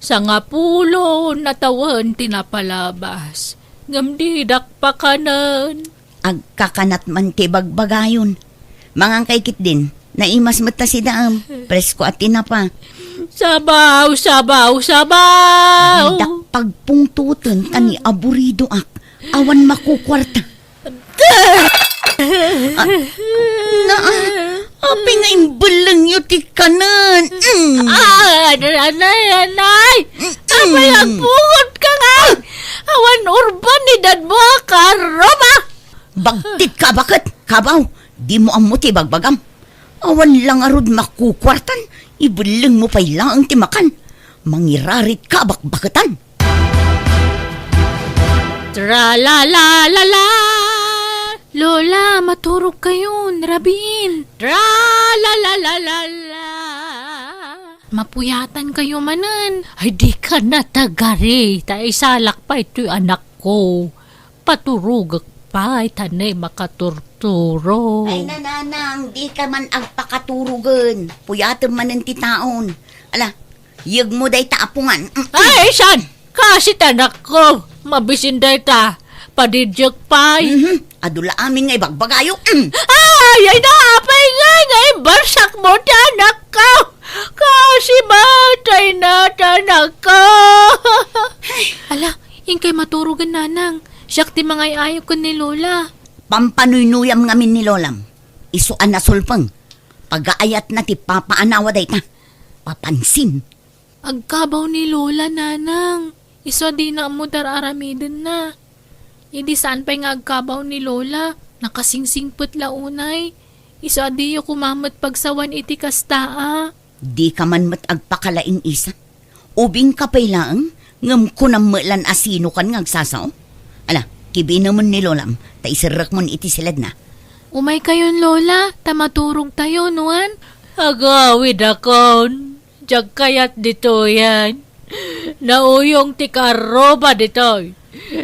Sangapulo na tawen ti napalabas. Ngem didak pakanen. Agkakanat man ti bagbagayon. Mangan kay ketdin, naimas met ta sidaem, presko a tinapa. Sabaw, sabaw, sabaw! Didak pagpungtoten ta ni aburidoak, awan makukuarta. Ah, na, apay nga imbellengyo ti kanen? Mm. Ah, anay, anay, anay! Mm. Apay agpungot ka nga? Awan urban ni dadmo a karoma! Bagtit ka, baket, kabaw, dimo ammo ti bagbagam. Awan la ngarud makukuartan, ibellengmo pay laeng ti makan. Mangirarit ka, bakbaketan. Tra-la-la-la-la! Lola, maturog kayon, rabiin. Tra-la-la-la-la-la! Mapuyatan kayo manen. Ay, di ka natagari. Ta isalak pay toy anakko. Paturogek pay, ta nay makaturturo. Ay, nanang, di ka man agpakaturogen. Puyatem manen ti taon. Ala, yegmo dayta a pungan. Mm, mm. Ay, saan? Kaasi ti anakko. Mabisin dayta. Padidiek pay. Mhm. Adu la amin nga ibagbagayo. Mm. Ay, ay, naapay nga, nga imbarsakmo ti anakko. Kaasi matay na ti anakko. Ala, inkay maturogen, Nanang. Siak ti mangay-ayo ken ni Lola. Pampanuynuyam ngamin ni Lolam. Isu a nasulpeng. Pagaayatna ti papaanawa dayta. Papansin. Agkabaw ni Lola, Nanang. Isu a dina ammo ti ar-aramidenna. Idi saan pay nga agkabaw ni Lola, nakasingsingpet la unay. Isu a diyo koma met pagsawan iti kasta a. Di ka man met agpakalaing-isa. Ubing ka pay laeng, ngem kunam met lan a sinokan nga agsasao. Ala, kibinemon ni Lolam, ta iserrekmon iti siledna. Umay kayon, Lola, ta maturogtayo, nuan? Agawidakon. Diak kayat ditoyen. Nauyong ti karoma ditoy.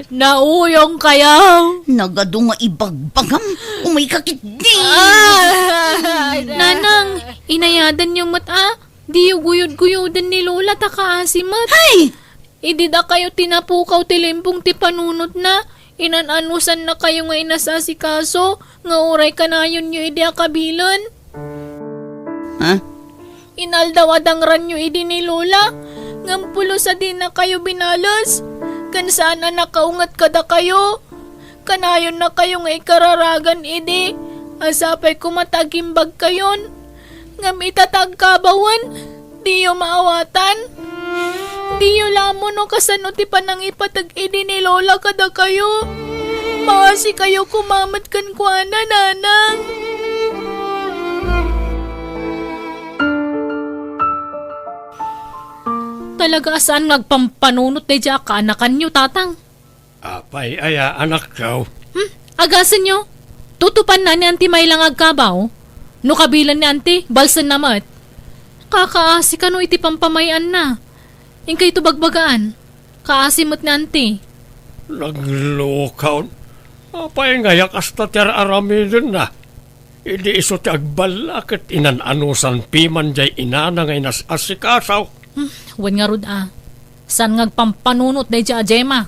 Nauyong kayo. Nagadu nga ibagbagam. Umay ka ketdi. Ay, Nanang, inayadanyo met a. Diyo guyod-guyoden ni Lola ta kaasi met. Hay! Idi dakayo ti napukaw ti limbong ti panunotna, inan-anusannakayo nga inasasikaso nga uray kanayonyo idi a kabilen. Ha? Inaldaw a dangranyo idi ni Lola, ngem pulos a dinakayo binales, ken saan a nakaunget kadakayo. Kanayonnakayo nga ikararagan idi a sapay koma ta agimbagkayon. Ngem ita ta agkabawen, diyo maawatan. Diyo la ammo no kasano ti panangipateg idi ni Lola kadakayo. Maasikayo koma met kenkuana, Nanang. Talaga a saan nga agpampanunot daydiay a kaanakanyo, Tatang. Apay aya, anakko? Hmm? Agasenyo? Tutupanna ni Auntie Mayla nga agkabaw? No kabilen ni Auntie, balsenna met. Kakaasi kano iti pampamay-anna. Inkayto bagbagaan. Kaasi met ni Auntie. Naglukaw. Apay nga aya kasta ti ar-aramidenna? Idi isu ti agballa ket inan-anusan piman diay inana nga inas-asikaso. Hmm, wen ngarud a. Saan nga agpampanunot daydiay a Gemma?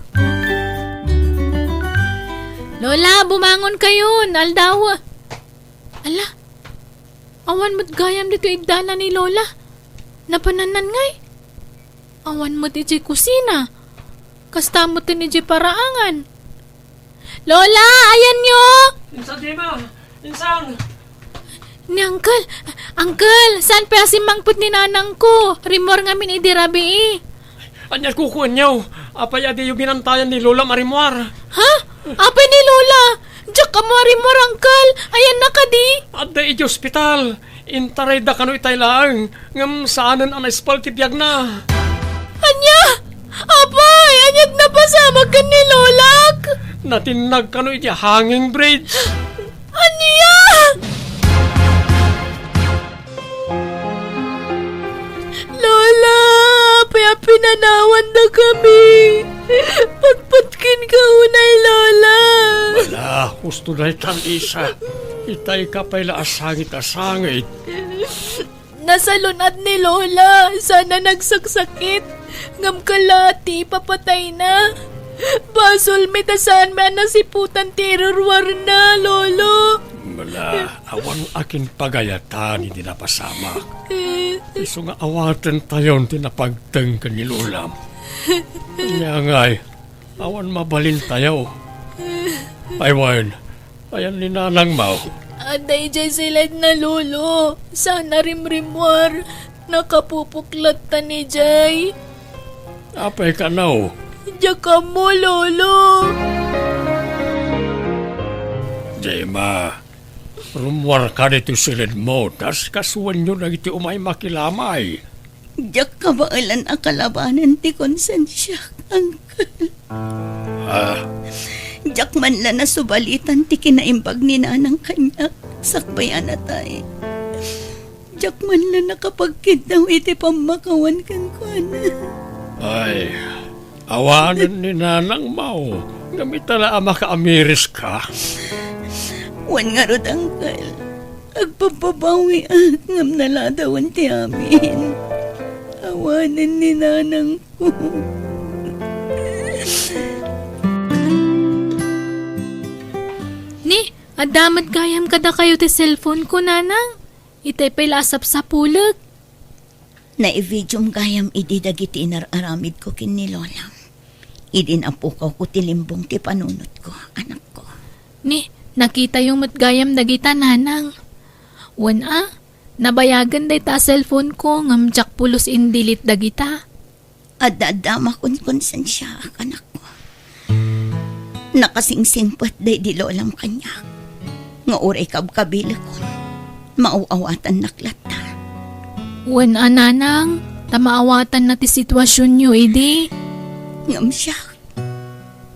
Lola, bumangon kayon, aldaw. Ala, awan met gayam ditoy iddala ni Lola. Napanannan ngay? Awan met idiay kusina. Kasta met idiay paraangan. Lola, ayanyo! Insan, Gemma! Insan! Ni Uncle, Uncle, saan pay a simmangpet ni nanangko? Rimmuar ngamin idi rabii. Ania kukuenyo? Apay a diyo binantayan ni Lola a rimmuar? Ha? Apay ni Lola? Diak ammo a rimmuar, Uncle. Ayanna kadi? Adda idiay ospital. Intarayda kano itay laeng, ngem saanen a naispaal ti biagna. Ania? Apay, ania't napasamak ken ni Lolak? Natinnag kano idiay hanging bridge. Ania? Lola, apay a pinanawandakami? Patpatkenka unay, Lola. Ala, husto dayta, Lisa. Itay ka pay la a sangit a sangit. Nasalun-at ni Lola, saan a nagsaksakit. Ngem kalaat ti ipapatayna. Basolmi ta saanmi a nasiputan ti iruruarna, Lolo. Ala, awan a kinpagayatan idi napasamak. Isu nga awatentayon ti napagteng ken ni Lolam. Ania ngay, awan mabalintayo. Ay wen, ayan ni nanangmo? Adda idiay siledna, Lolo. Saan a rimrimmuar. Nakapupuklatta idiay. Apay kano? Diak ammo, Lolo. Gemma, rummuarka ditoy siledmo, ta asikasuenyo dagiti umay makilamay. Diak kabaelan a kalabanen ti konsensiak, Uncle. Ah. Diak man la nasubalitan ti kinaimbag ni Nanang kaniak sakbay a natay. Diak man la nakapagkiddaw iti pammakawan kenkuana. Ay, awanen ni nanangmo, ngem ita la a makaamiriska. Wen ngarud, Uncle, agpagbabawiak ngem naladawen ti amin. Awanen ni nanangko. Ni, adda met gayam kadakayo ti cellphone ko, Nanang. Itay pay la a sapsapulek. Naibidiom gayam idi dagiti inar-aramidko ken ni Lolam. Idi napukawko ti limbong ti panunotko, anakko. Ni, nakitayo met gayam dagita, Nanang. Wen a, nabayagen dayta a cellphone ko ngem diak pulos in-delete dagita. Adda-adda makon konsensiaak, anakko. Nakasingsingpet daydi Lolam kaniak nga uray kabkabilekon, maaw-awatannak latta. Wen a, Nanang, ta maawatanna ti situasionyo idi. Ngem siak,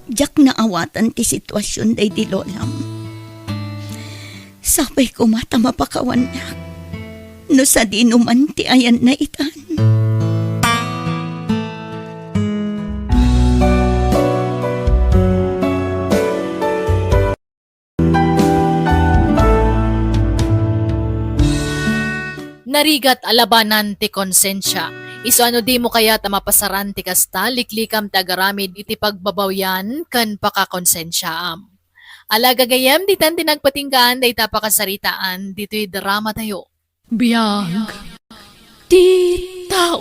diak naawatan ti situasion daydi Lolam. Sapay koma ta mapakawannak no sadino man ti ayanna itan. Narigat a labanan ti konsensia. Isu a no dimo kayat a mapasaran ti kasta, liklikam ti agaramid iti pagbabawian ken pakakonsensiaam. Ala gagayyem, ditan ti nagpatinggaan dayta a pakasaritaan ditoy dramatayo. Biag ti tao.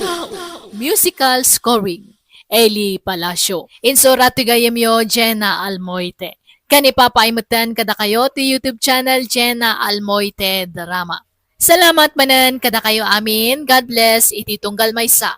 Musical scoring, Eli Palacio. Insurat ti gayyemyo, Jenna Almoite. Ken ipapaay metten kadakayo ti YouTube channel, Jenna Almoite Drama. Salamat manen kadakayo amin. God bless iti tunggal maysa.